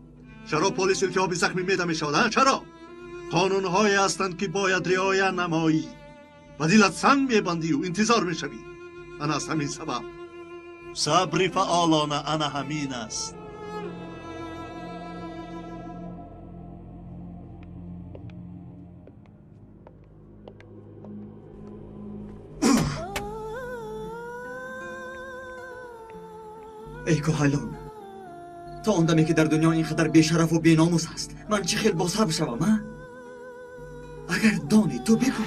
Чаро полис илтиҳоби захми меъда мешавад, а? Чаро? Қонунҳое ҳастанд, ки бояд риоя намоӣ. Ба дилат санг мебандию интизор мешавӣ. Ана аз ҳамин сабаб. Сабри фаъолона ана ҳамин аст. Эй кӯҳайлон, то он даме ки дар дунё ин қадар бешарафу беномус ҳаст, ман чӣ хел босабр шавам, а? Агар донӣ, ту бигӯ.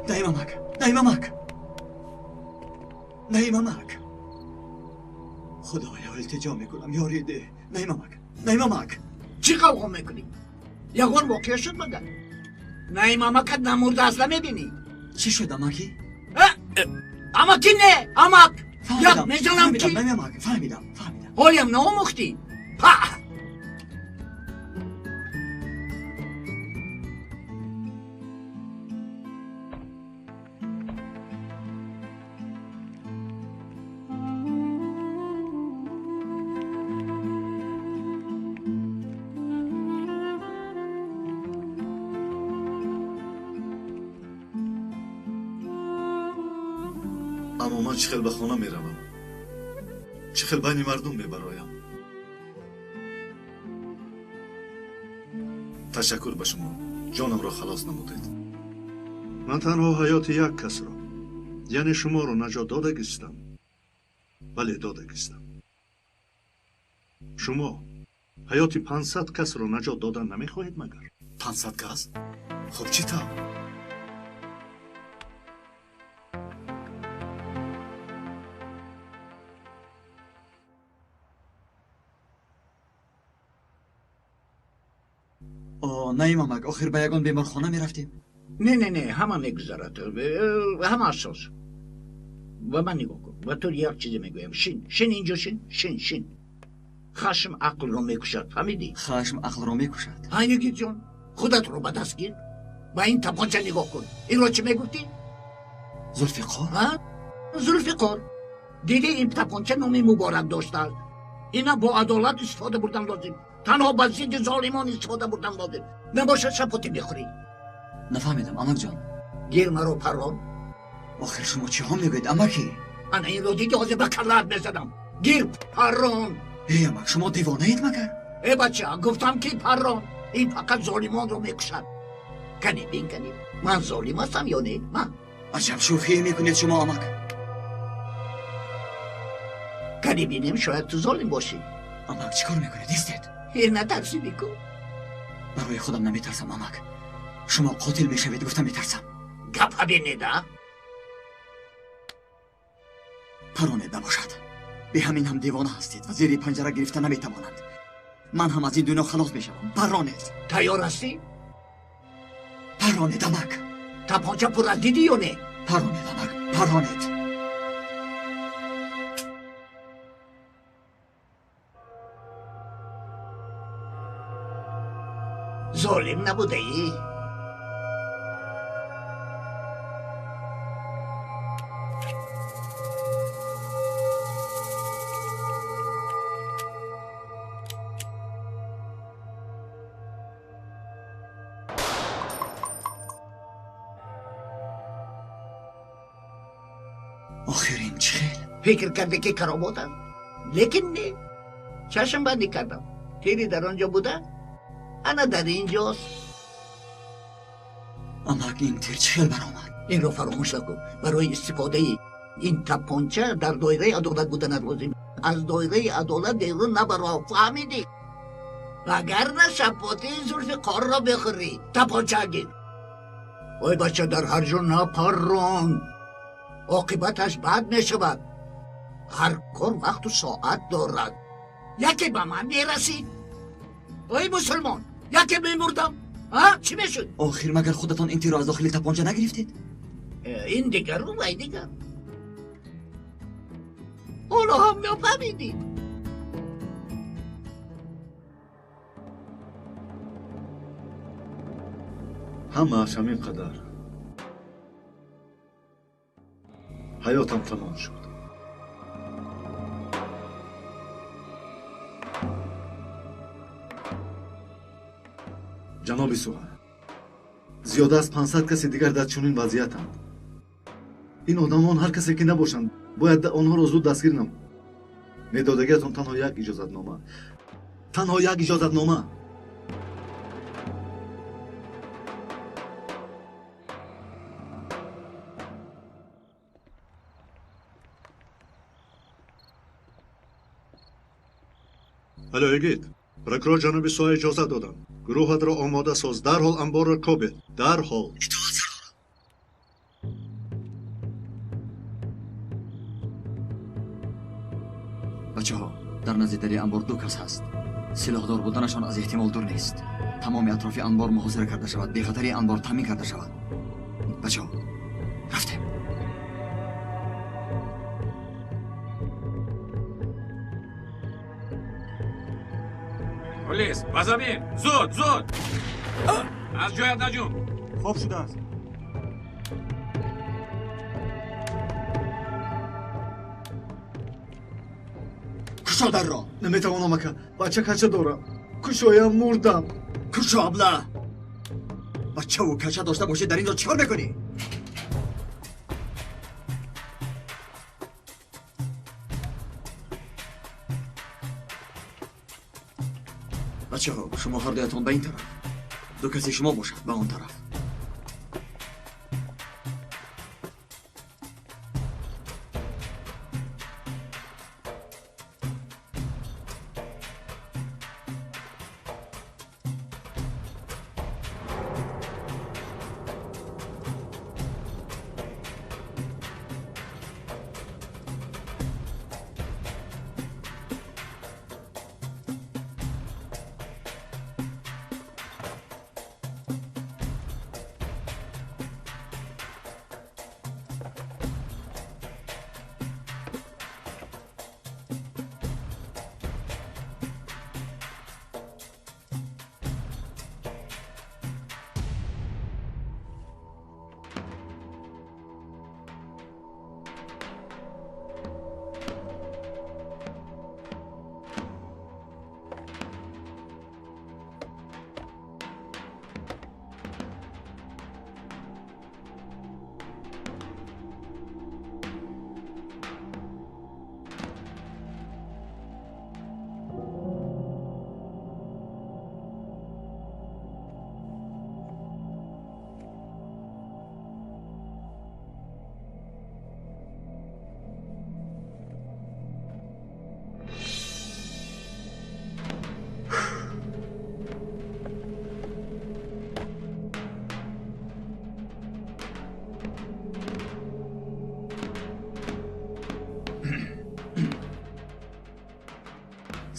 Наимамак, Наимамак, Наимамак, худоё, илтиҷо мекунам, ёрӣ деҳ. Наимамак, Наимамак. Чӣ қавғо мекунӣ? Ягон воқеа шуд магар? Наимамакат намурда аст, намебинӣ? Чӣ шуд, амакӣ? Амакӣ не, амак. Гап мезанам ки. Наимамак, фаҳмидам, фаҳмидам. Ҳолиам наомӯхтӣ? Па! Аммо ман чӣ хел ба хона меравам? Чӣ хел байни мардум мебароям? Ташаккур ба шумо, ҷонамро халос намудед. Ман танҳо ҳаёти як касро, яъне шуморо наҷот додагистам. Бале, додагистам. Шумо ҳаёти 500 касро наҷот додан намехоҳед магар? 500 кас? Хуб, чӣ тавр? Наимамак, охир ба ягон беморхона мерафтем? Не, не, не, ҳама мегузарад, ҳама асос. Ба ман нигоҳ кун, ба ту як чизе мегӯям. Шин, шин, инҷо шин, шин, шин. Хашм ақлро мекушад, фаҳмидӣ? Хашм ақлро мекушад. Ҳа, Йигитҷон, худатро ба даст гир. Ба ин тапонча нигоҳ кун. Инро чӣ мегуфтӣ? Зулфиқор? Ҳа, Зулфиқор. Дидӣ, ин тапонча номи муборак доштааст. Ина бо адолат истифода бурдан лозим. Танҳо ба зидди золимон истифода бурдан лозим. Набошад, шапотӣ мехӯрӣ. Нафаҳмидам, амакҷон. Гир маро, паррон. Охир шумо чиҳо мегӯед, амакӣ? Ана инро дидӣ, ҳозир ба каллаат мезанам. Гир, паррон. Эй амак, шумо девонаед магар? Э бача, гуфтам ки паррон. Ин фақат золимонро мекушад. Кани бин, кани. Ман золим ҳастам ё не? Ман? Аҷаб шӯхие мекунед шумо, амак. Кани бинем, шояд ту золим бошӣ. Амак, чӣ кор мекунед? Истед. Э, натарсӣ бику. Барои худам наметарсам, амак. Шумо қотил мешавед, гуфта метарсам. Гапа бинеда? Паронед набошад. Бе ҳамин ҳам девона ҳастед ва зери панҷара гирифта наметавонанд. Ман ҳам аз ин дунё халос мешавам. Паронед. Тайёр ҳастӣ? Паронед, амак. Тапонча пур аз дидӣ ё не? Паронед, амак, паронед. Золим набудаӣ? Охир ин чӣ хел? Фикр карде ки каромот аст, лекин не. Чашм бандӣ кардам. Тири дар он ҷо буда, ана дар ин ҷост. Амак, ин тир чӣ хел баромад? Инро фаромӯш накун. Барои истифодаи ин тапонча дар доираи адолат буданат лозим. Аз доираи адолат берун набаро, фаҳмидӣ? Вагарна шапотии Зулфиқорро бихӯрӣ. Тапонча гир. Ой бача, дар ҳар ҷо напаррон, оқибаташ бад мешавад. Ҳар кор вақту соат дорад. Яке ба ман мерасид, ой мусулмон, яке мемурдам. Чӣ мешуд? Охир магар худатон ин тирро аз дохили тапонча нагирифтед? Ин дигару вай дигар. Ҳоло ҳам нафаҳмидӣ. Ҳамааш ҳамин қадар. Ҳаётам тамом шуд. Ҷаноби Суҳа, зиёда аз 500 каси дигар дар чунин вазъиятанд. Ин одамон ҳар касе ки набошанд, бояд онҳоро зуд дастгир намуд. Медодагиатон танҳо як иҷозатнома, танҳо як иҷозатнома. Алло, Игит, прокурор ҷаноби Суҳа иҷозат додам. Гурӯҳатро омода соз, дарҳол анборро кобед, дарҳол. Итоат, сардорам. Бачаҳо, дар назди дари анбор ду кас ҳаст. Силоҳдор буданашон аз эҳтимол дур нест. Тамоми атрофи анбор муҳосира карда шавад, бехатарии анбор таъмин карда шавад. Бачаҳо, рафтем. Полис, ба замин! Зуд, зуд! Аз ҷоят наҷум! Хоб шудааст. Кушо дарро! Наметавонам, ака. Бача кача дорам. Кушоям, мурдам. Кушо, абла! Бачаву кача дошта бошӣ, дар ин ҷо чӣ кор мекунӣ? Бачаҳо, шумо ҳардуятон ба ин тараф, ду каси шумо бошад ба он тараф.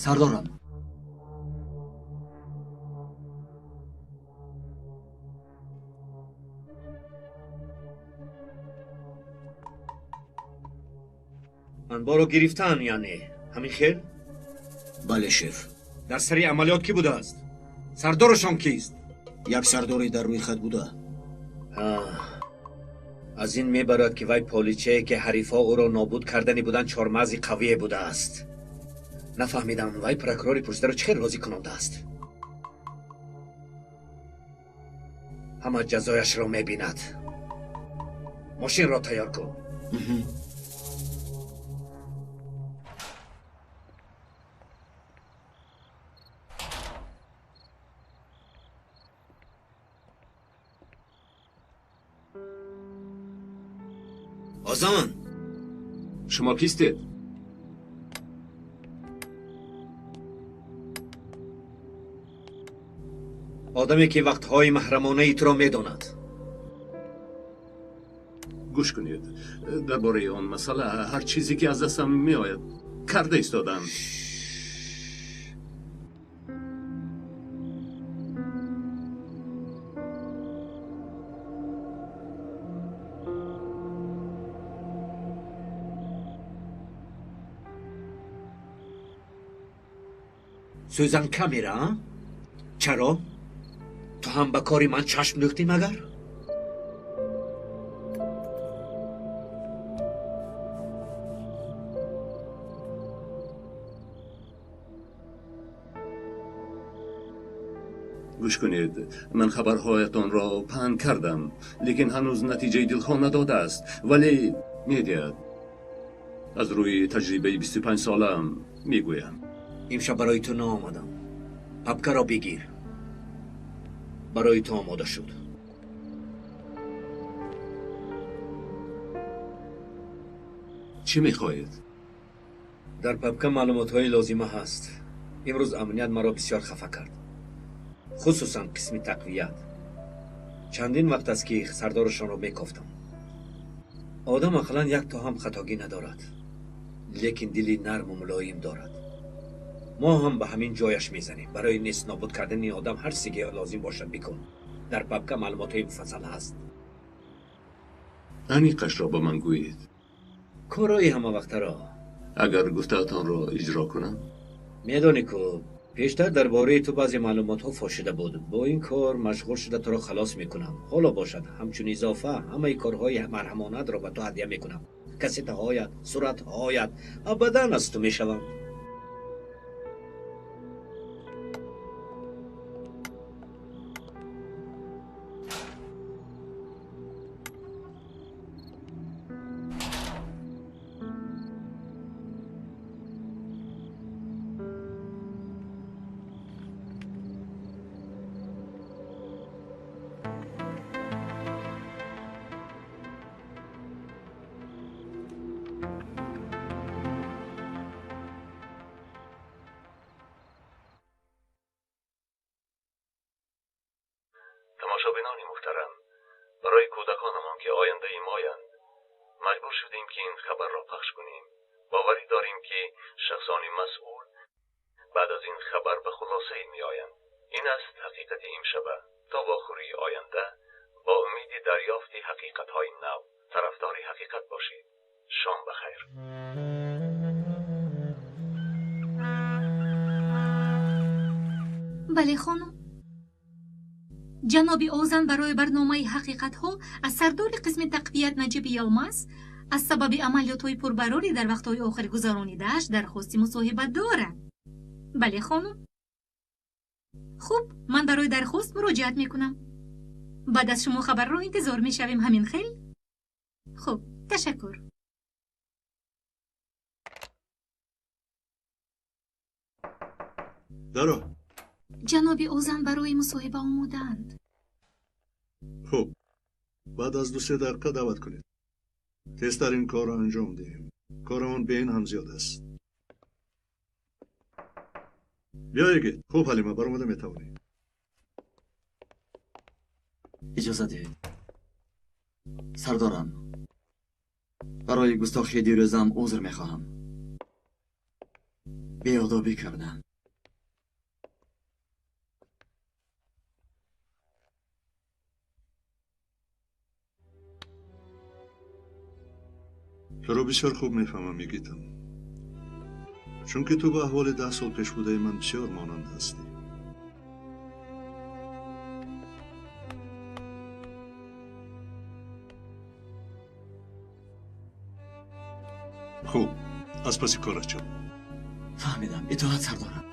Сардорам, анборро гирифтан, яъне ҳамин хел? Бале, шеф. Дар сари амалиёт кӣ будааст? Сардорашон кист? Як сардоре дар рӯйхат буда. Аз ин мебарад, ки вай поличае ки ҳарифҳо ӯро нобуд кардани буданд, чормағзи қавие будааст. Нафаҳмидам, вай прокурори пурсидаро чӣ хел розӣ кунондааст. Ҳама ҷазояшро мебинад. Мошинро тайёр кун. Озон! Шумо кистед? Одаме ки вақтҳои маҳрамонаи туро медонад. Гӯш кунед, дар бораи он масъала ҳар чизе ки аз дастам меояд карда истодам. Сӯзан камера, а? Чаро? Ту ҳам ба кори ман чашм дӯхтӣ магар? Гӯш кунед, ман хабарҳоятонро паҳн кардам, лекин ҳанӯз натиҷаи дилхоҳ надодааст, вале медиҳад. Аз рӯи таҷрибаи 25 солаам мегӯям. Имшаб барои ту наомадам. Папкаро бигир. Барои ту омода шуд. Чӣ мехоҳед? Дар папка маълумотҳои лозима ҳаст. Имрӯз амният маро бисёр хафа кард. Хусусан қисми тақвият. Чандин вақт аст ки сардорашонро мекофтам. Одам ақаллан як то ҳам хатогӣ надорад, лекин дили нарму мулоим дорад. Мо ҳам ба ҳамин ҷояш мезанем. Барои нест нобуд кардани одам ҳар чизе ки лозим бошад бикун. Дар папка маълумотҳои муфассал ҳаст. Аниқашро ба ман гӯед. Корҳои ҳамавақтаро. Агар гуфтаатонро иҷро кунам? Медонӣ ку, пештар дар бораи ту баъзе маълумотҳо фош шуда буд. Бо ин кор машғул шуда туро халос мекунам. Ҳоло бошад, ҳамчун изофа ҳамаи корҳои марҳамонатро ба ту ҳадя мекунам. Кассетаҳоят, суратҳоят абадан аз ту мешаванд. Тамошобинони муҳтарам, барои кӯдаконамон ки ояндаи моянд, маҷбур шудем ки ин хабарро пахш кунем. Боварӣ дорем ки шахсони масъул баъд аз ин хабар ба хулосае меоянд. Ин аст ҳақиқати имшаба. То вохӯрии оянда бо умиди дарёфти ҳақиқатҳои нав тарафдори ҳақиқат бошед. Шом ба хайр. Бале, хонум. Ҷаноби Озан барои барномаи ҳақиқатҳо аз сардори қисми тақвият Наҷиби Йилмаз аз сабаби амалиётҳои пурбарорӣ дар вақтҳои охир гузаронидааш дархости мусоҳиба дорад. Бале, хонум. Хуб, ман барои дархост муроҷиат мекунам. Баъд аз шумо хабарро интизор мешавем, ҳамин хел? Хуб, ташаккур. Даро. Ҷаноби Озан барои мусоҳиба омодаанд. Хуб, баъд аз 2-3 дақиқа даъват кунед. Тезтар ин корро анҷом диҳем. Корамон бе ин ҳам зиёд аст. Биё, Игит. Хуб, Ҳалима, баромада метавонӣ. Иҷоза диҳед. Сардорам, барои густохии дирӯзам узр мехоҳам. Беодобӣ кардам. Туро бисёр хуб мефаҳмам, Игитам. Чунки ту ба аҳволи 10 сол пеш будаи ман бисёр монанд ҳастӣ. Хуб, аз паси корат шав. Фаҳмидам, итоат сардорам.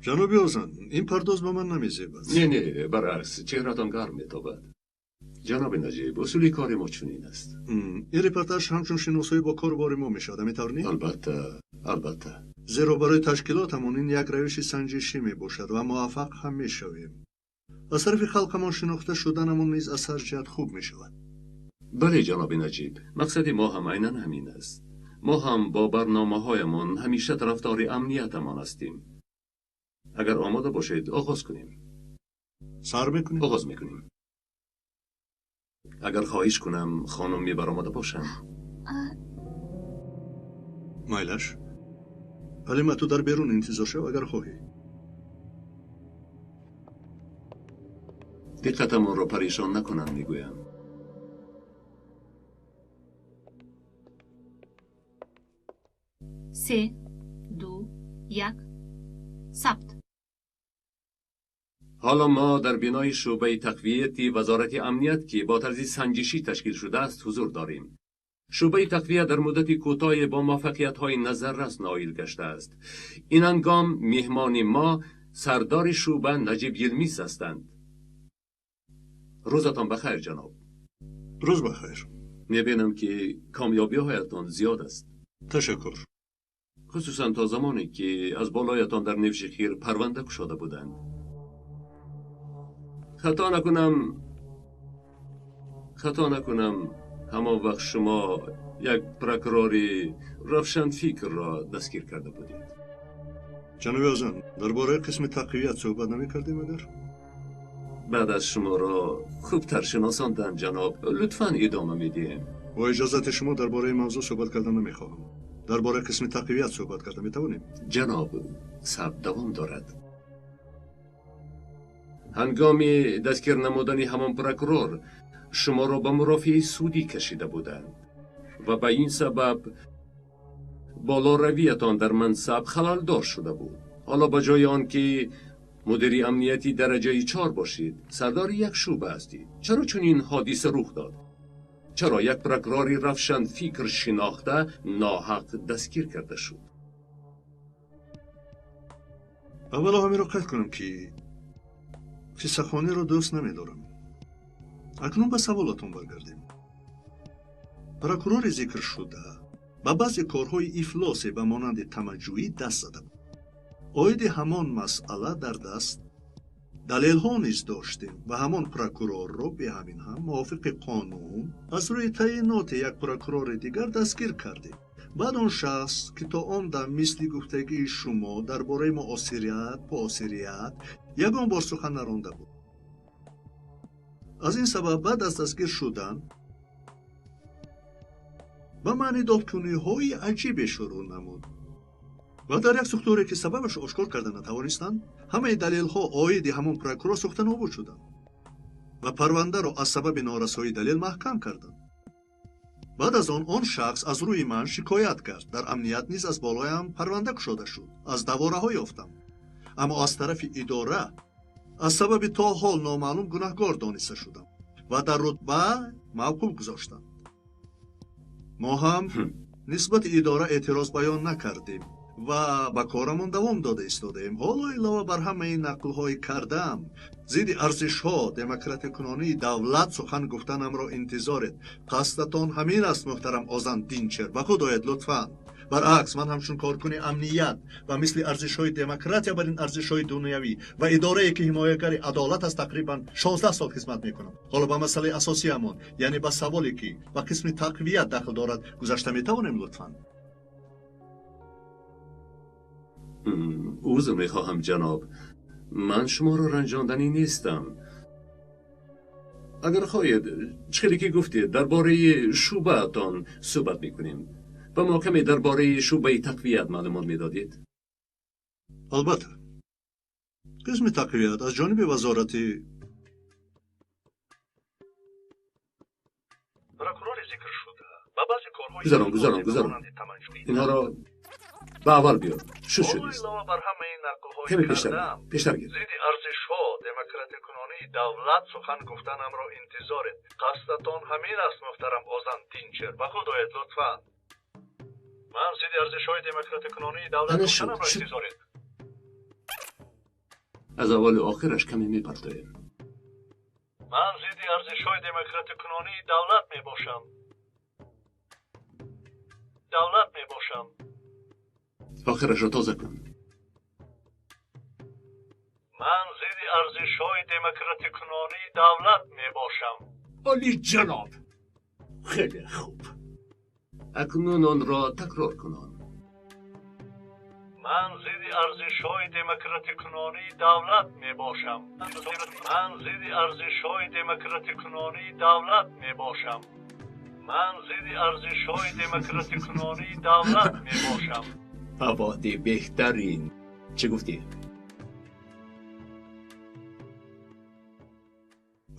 Ҷаноби Озан, ин пардоз ба ман намезебад. Не, не, баръакс, чеҳратон гарм метобад. Ҷаноби Наҷиб, усули кори мо чунин аст. Ин репортаж ҳамчун шиносоӣ бо кору бори мо мешавад, ҳамин тавр не? Албатта, албатта. Зеро барои ташкилотамон ин як равиши санҷишӣ мебошад ва муваффақ ҳам мешавем. Аз тарафи халқамон шинохта шуданамон низ аз ҳар ҷиҳат хуб мешавад. Бале, ҷаноби Наҷиб, мақсади мо ҳам айнан ҳамин аст. Мо ҳам бо барномаҳоямон ҳамеша тарафдори амниятамон ҳастем. Агар омода бошед, оғоз кунем. Сар мекунем? Оғоз мекунем. Агар хоҳиш кунам, хонум мебаромада бошанд. Майлаш. Ҳалима, ту дар берун интизор шав, агар хоҳӣ. Диққатамонро парешон накунанд, мегӯям. Се, ду, як, сабт. Ҳоло мо дар бинои шӯъбаи тақвияти вазорати амният, ки бо тарзи санҷишӣ ташкил шудааст, ҳузур дорем. Шӯъбаи тақвия дар муддати кӯтоҳе бо муваффақиятҳои назаррас ноил гаштааст. Ин ҳангом меҳмони мо сардори шӯъба Наҷиб Йилмиз ҳастанд. Рӯзатон бахайр, ҷаноб. Рӯз бахайр. Мебинам, ки комёбиҳоятон зиёд аст. Ташаккур. Хусусан то замоне ки аз болоятон дар Невшихир парванда кушода буданд. Хато накунам, ҳамон вақт шумо як прокурори равшанфикрро дастгир карда будед. Ҷаноби Озан, дар бораи қисми тақвият суҳбат намекардем агар? Баъд аз шуморо хубтар шиносондан, ҷаноб, лутфан идома медиҳем. Бо иҷозати шумо дар бораи мавзӯъ суҳбат кардан намехоҳам. Дар бораи қисми тақвият суҳбат карда метавонем? Ҷаноб, сабт давом дорад. Ҳангоми дастгир намудани ҳамон прокурор шуморо ба мурофиаи судӣ кашида буданд ва ба ин сабаб болоравиятон дар мансаб халалдор шуда буд. Ҳоло ба ҷои он ки мудири амнияти дараҷаи 4 бошед, сардори як шӯъба ҳастед. Чаро чунин ҳодиса рух дод? Чаро як прокурори равшанфикр шинохта ноҳақ дастгир карда шуд? Аввало ҳаминро қайд кунам, ки қиссахониро дӯст намедорам. Акнун ба саволатон баргардем. Прокурори зикршуда ба баъзе корҳои ифлосе ба монанди тамаҷҷӯӣ даст зада буд. Оиди ҳамон масъала дар даст далелҳо низ доштем ва ҳамон прокурорро беҳамин ҳам мувофиқи қонун аз рӯи таъиноти як прокурори дигар дастгир кардем. Баъд он шахс, ки то он дам мисли гуфтагии шумо дар бораи муосирият, поосирият ягон бор сухан наронда буд. Аз ин сабаб баъд аз дастгир шудан ба маънидодкуниҳои аҷибе шурӯъ намуд ва дар як сӯхторе, ки сабабашро ошкор карда натавонистанд, ҳамаи далелҳо оиди ҳамон прокурор сӯхта нобуд шуданд ва парвандаро аз сабаби норасоии далел маҳкам карданд. Баъд аз он он шахс аз рӯи ман шикоят кард. Дар амният низ аз болоям парванда кушода шуд. Аз давораҳо ёфтам. Аммо аз тарафи идора аз сабаби то ҳол номаълум гунаҳгор дониста шудам ва дар рутба мавқуф гузоштанд. Мо ҳам нисбати идора эътироз баён накардем ва ба корамон давом дода истодаем. Ҳоло илова бар ҳамаи нақлҳои кардаам, зидди арзишҳо, демократикунонии давлат сухан гуфтанамро интизоред. Қасдатон ҳамин аст, муҳтарам Озан Динчер. Ба худ оед лутфан. Баръакс, ман ҳамчун коркуни амният ва мисли арзишҳои демократия бар ин арзишҳои дунявӣ ва идорае, ки ҳимоягари адолат аст, тақрибан 16 сол хизмат мекунам. Ҳоло ба масъалаи асосиамон, яъне ба саволе, ки ба қисми тақвият дахл дорад, гузашта метавонем лутфан? Узр мехоҳам, ҷаноб, ман шуморо ранҷонданӣ нестам. Агар хоҳед, чӣ хеле ки гуфтед, дар бораи шӯъбаатон суҳбат мекунем. Ба мо каме дар бораи шӯъбаи тақвият маълумот медодед? Албатта. Қисми тақвият аз ҷониби вазорати прокурори зикршуда ба баъзе корҳои гузарон, гузарон, гузарон. Инҳоро ба аввал биёр. Шуд шудист. Илова бар ҳамаи нақлҳои Каме пештар, кардаам, пештар гир. зидди арзишҳо, демократикунонии давлат сухан гуфтанамро интизоред. Қасдатон ҳамин аст, муҳтарам Озан Динчер. Ба худ оед лутфан. Ман зидди арзишҳои демократикунонии давлат Ана шуд, гуфтанамро шуд. интизоред. Аз аввалу охираш каме мепартоем. Ман зидди арзишҳои демократикунонии давлат мебошам. Давлат мебошам. Охирашро тоза кун. Ман зидди арзишҳои демократикунонии давлат мебошам. Олиҷаноб, хеле хуб. Акнун онро такрор кунон. Ман зидди арзишҳои демократикунонии давлат мебошам. Ман зидди арзишҳои демократикунонии давлат мебошам. Ман зидди арзишҳои демократикунонии давлат мебошам. Фаводи беҳтарин. Чӣ гуфтӣ?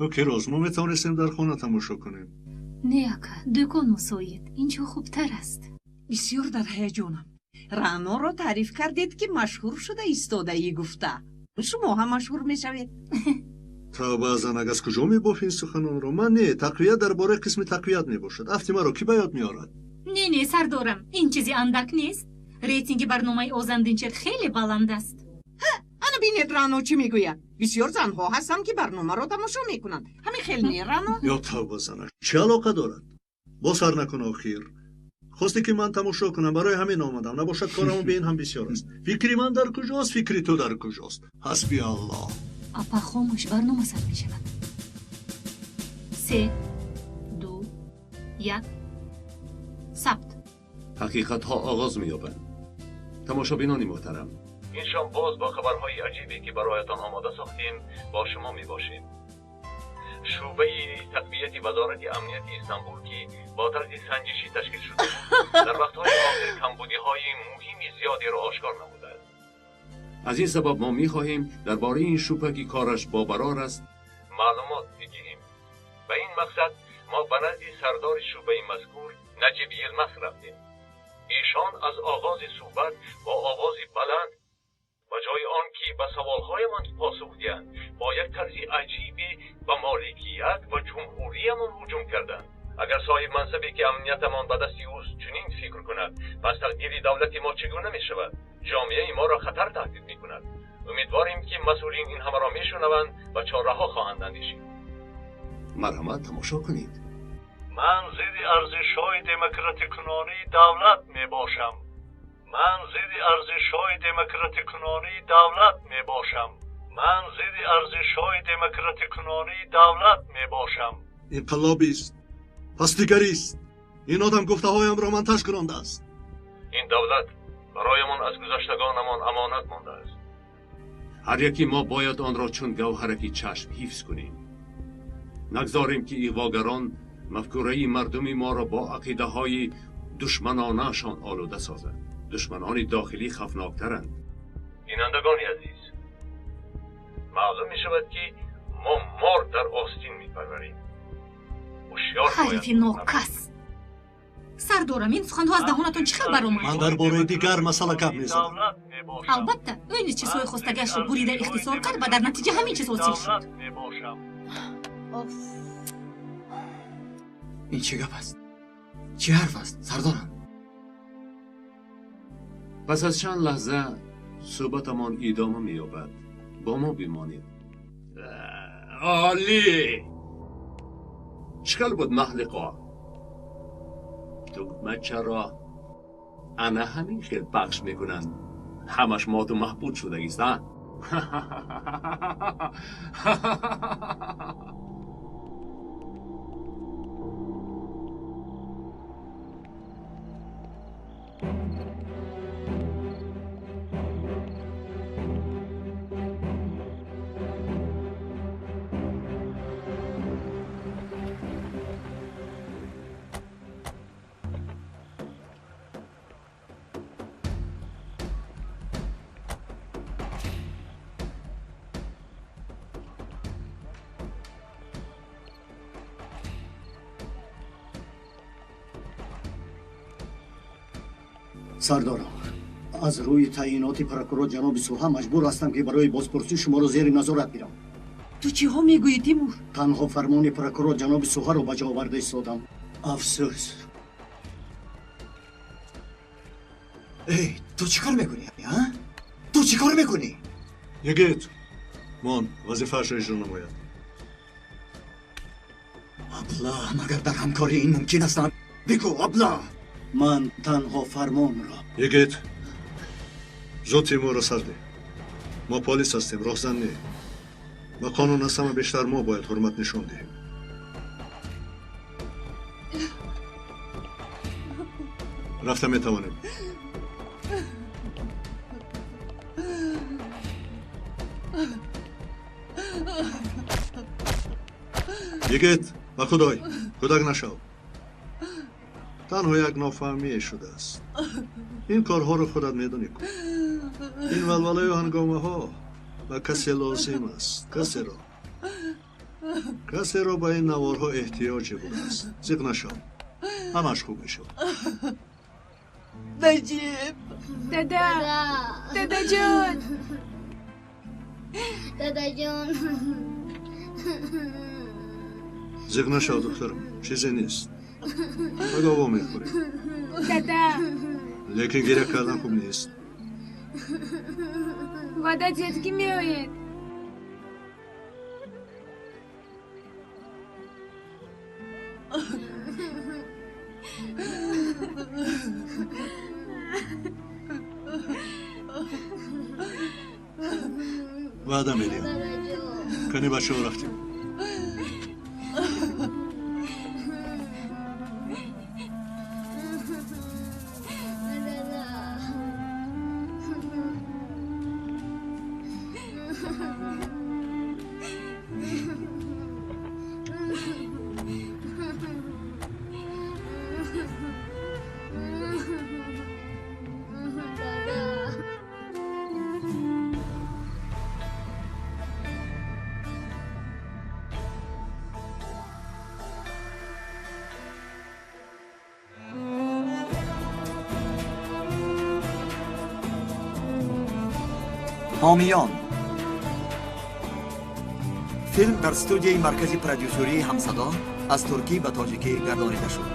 Окей, роз, мо метавонистем дар хона тамошо кунем. Не, ака, дӯкон мусоид, ин ҷо хубтар аст. Бисёр дар ҳаяҷонам. Раъноро таъриф кардед, ки машҳур шуда истодаӣ гуфта. Шумо ҳам машҳур мешавед. Тавба, занак, аз куҷо мебофӣ ин суханонро? Ман не, тақвият дар бораи қисми тақвият мебошад. Афти маро кӣ ба ёд меорад? Не, не, сардорам, ин чизи андак нест. Рейтинги барномаи Озан Динчер хеле баланд аст. Ана бинед, Раъно чӣ мегӯяд. Бисёр занҳо ҳастанд, ки барномаро тамошо мекунанд. Ҳамин хел не, Раъно? Ё тавба, занак, чӣ алоқа дорад? Боз сар накун. Охир хосте, ки ман тамошо кунам, барои ҳамин омадам. Набошад, корамон бе ин ҳам бисёр аст. Фикри ман дар куҷост, фикри ту дар куҷост? Ҳасби Аллоҳ. Апа, хомӯш, барнома сар мешавад. Се, ду, як, сабт. Ҳақиқатҳо оғоз меёбанд. Тамошобинони муҳтарам, ин шом боз бо хабарҳои аҷибе, ки бароятон омода сохтем, бо шумо мебошем. Шӯъбаи тақвияти вазорати амнияти Истанбул, ки бо тарзи санҷишӣ ташкил шуда буд, дар вақтҳои охир камбудиҳои муҳими зиёдеро ошкор намудааст. Аз ин сабаб мо мехоҳем дар бораи ин шӯъба, ки кораш бобарор аст, маълумот бидиҳем. Ба ин мақсад мо ба назди сардори шӯъбаи мазкур Наҷиб Йилмаз рафтем. Эшон аз оғози суҳбат бо овози баланд, ба ҷои он ки ба саволҳоямон посух диҳанд, бо як тарзи аҷибе ба моликият ва ҷумҳуриямон ҳуҷум карданд. Агар соҳиб мансабе, ки амниятамон ба дасти ӯст, чунин фикр кунад, пас тақдири давлати мо чӣ гуна мешавад? Ҷомеаи моро хатар таҳдид мекунад. Умедворем, ки масъулин ин ҳамаро мешунаванд ва чораҳо хоҳанд андешид. Марҳамат, тамошо кунед. Ман зидди арзишҳои демократикунонии давлат мебошам. Ман зидди арзишҳои демократикунонии давлат мебошам. Ман зидди арзишҳои демократикунонии давлат мебошам. Инқилобист, пас дигарист. Ин одам гуфтаҳоямро монтаж кунондааст. Ин давлат бароямон аз гузаштагонамон амонат мондааст. Ҳар яки мо бояд онро чун гавҳараки чашм ҳифз кунем. Нагзорем, ки иғвогарон мафкураи мардуми моро бо ақидаҳои душманонаашон олуда созанд. Душманони дохилӣ хавфноктаранд. Бинандагони азиз, маълум мешавад, ки мо мор дар остин мепарварем. Ҳушёр. Ҳарифи нокас! Сардорам, ин суханҳо аз даҳонатон чӣ хел баромад? Ман дар бораи дигар масъала гап мезанам. Албатта, ӯ низ чизҳои хостагиашро бурида ихтисор кард ва дар натиҷа ҳамин чиз ҳосил шуд. Ин чӣ гап аст? Чӣ ҳарф аст, сардорам? Пас аз чанд лаҳза суҳбатамон идома меёбад. Бо мо бимонед. Олӣ! Чӣ хел буд маҳлиқо? Тугмачаро ана ҳамин хел пахш мекунанд. Ҳамаш моту маҳбуд шудагист, а? Сардорам, аз рӯи таъиноти прокурор ҷаноби Суҳа маҷбур ҳастам, ки барои бозпурсӣ шуморо зери назорат гирам. Ту чиҳо мегӯӣ, Тимур? Танҳо фармони прокурор ҷаноби Суҳаро ба ҷо оварда истодам. Афсӯс. Эй, ту чӣ кор мекунӣ, а? Ту чӣ кор мекунӣ? Йигит, мон, вазифаашро иҷро намояд. Абла, магар дар ҳамкорӣ ин мумкин аст? Бигӯ, абла. Ман танҳо фармонро Йигит. Зуд Тимурро сар деҳ. Мо полис ҳастем, роҳзан не. Ба қонун аз ҳама бештар мо бояд ҳурмат нишон диҳем. Рафта метавонем. Йигит, ба худой, кӯдак нашав. Танҳо як нофаҳмие шудааст. Ин корҳоро худат медонӣ ку. Ин валвалаю ҳангомаҳо ба касе лозим аст. Касеро. Касеро ба ин наворҳо эҳтиёҷе будааст. Зиқ нашав. Ҳамаш хуб мешавад. Наҷиб! Дада! Дадаҷон! Дадаҷон! Зиқ нашав, духтарам. Чизе нест. Паго вомехӯрем. Дада! Лекин гиря кардан хуб нест. Ваъда диҳед, ки меоед. Ваъда медиҳам. Кани бачаҳо, рафтем. Ҳомиён. Филм дар студияи маркази продюсерии Ҳамсадо аз туркӣ ба тоҷикӣ гардонида шуд.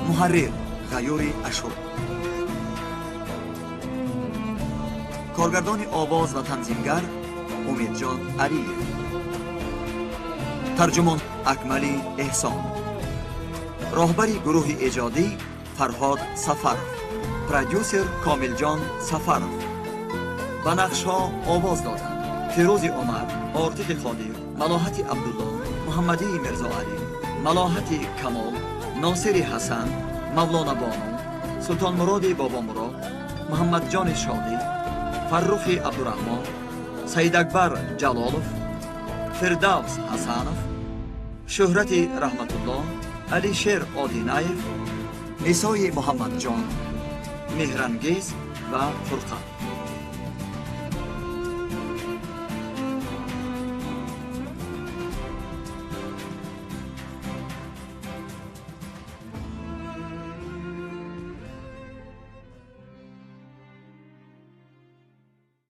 Муҳаррир Ғаюри Ашур. Коргардони овоз ва танзимгар Умедҷон Алиев. Тарҷумон Акмали Эҳсон. Роҳбари гурӯҳи эҷодӣ Фарҳод Сафаров. Продюсер Комилҷон Сафаров. Ба нақшҳо овоз доданд Фирӯзи Умар, Ортиқи Қодир, Малоҳати Абдулло, Муҳаммадии Мирзоалӣ, Малоҳати Камол, Носири Ҳасан, Мавлона Бону, Султонмуроди Бобомурод, Муҳаммадҷони Шодӣ, Фаррухи Абдураҳмон, Саидакбар Ҷалолов, Фирдавс Ҳасанов, Шӯҳрати Раҳматулло, Алишер Одинаев, Нисои Муҳаммадҷон, Меҳрангез ва Фурқат.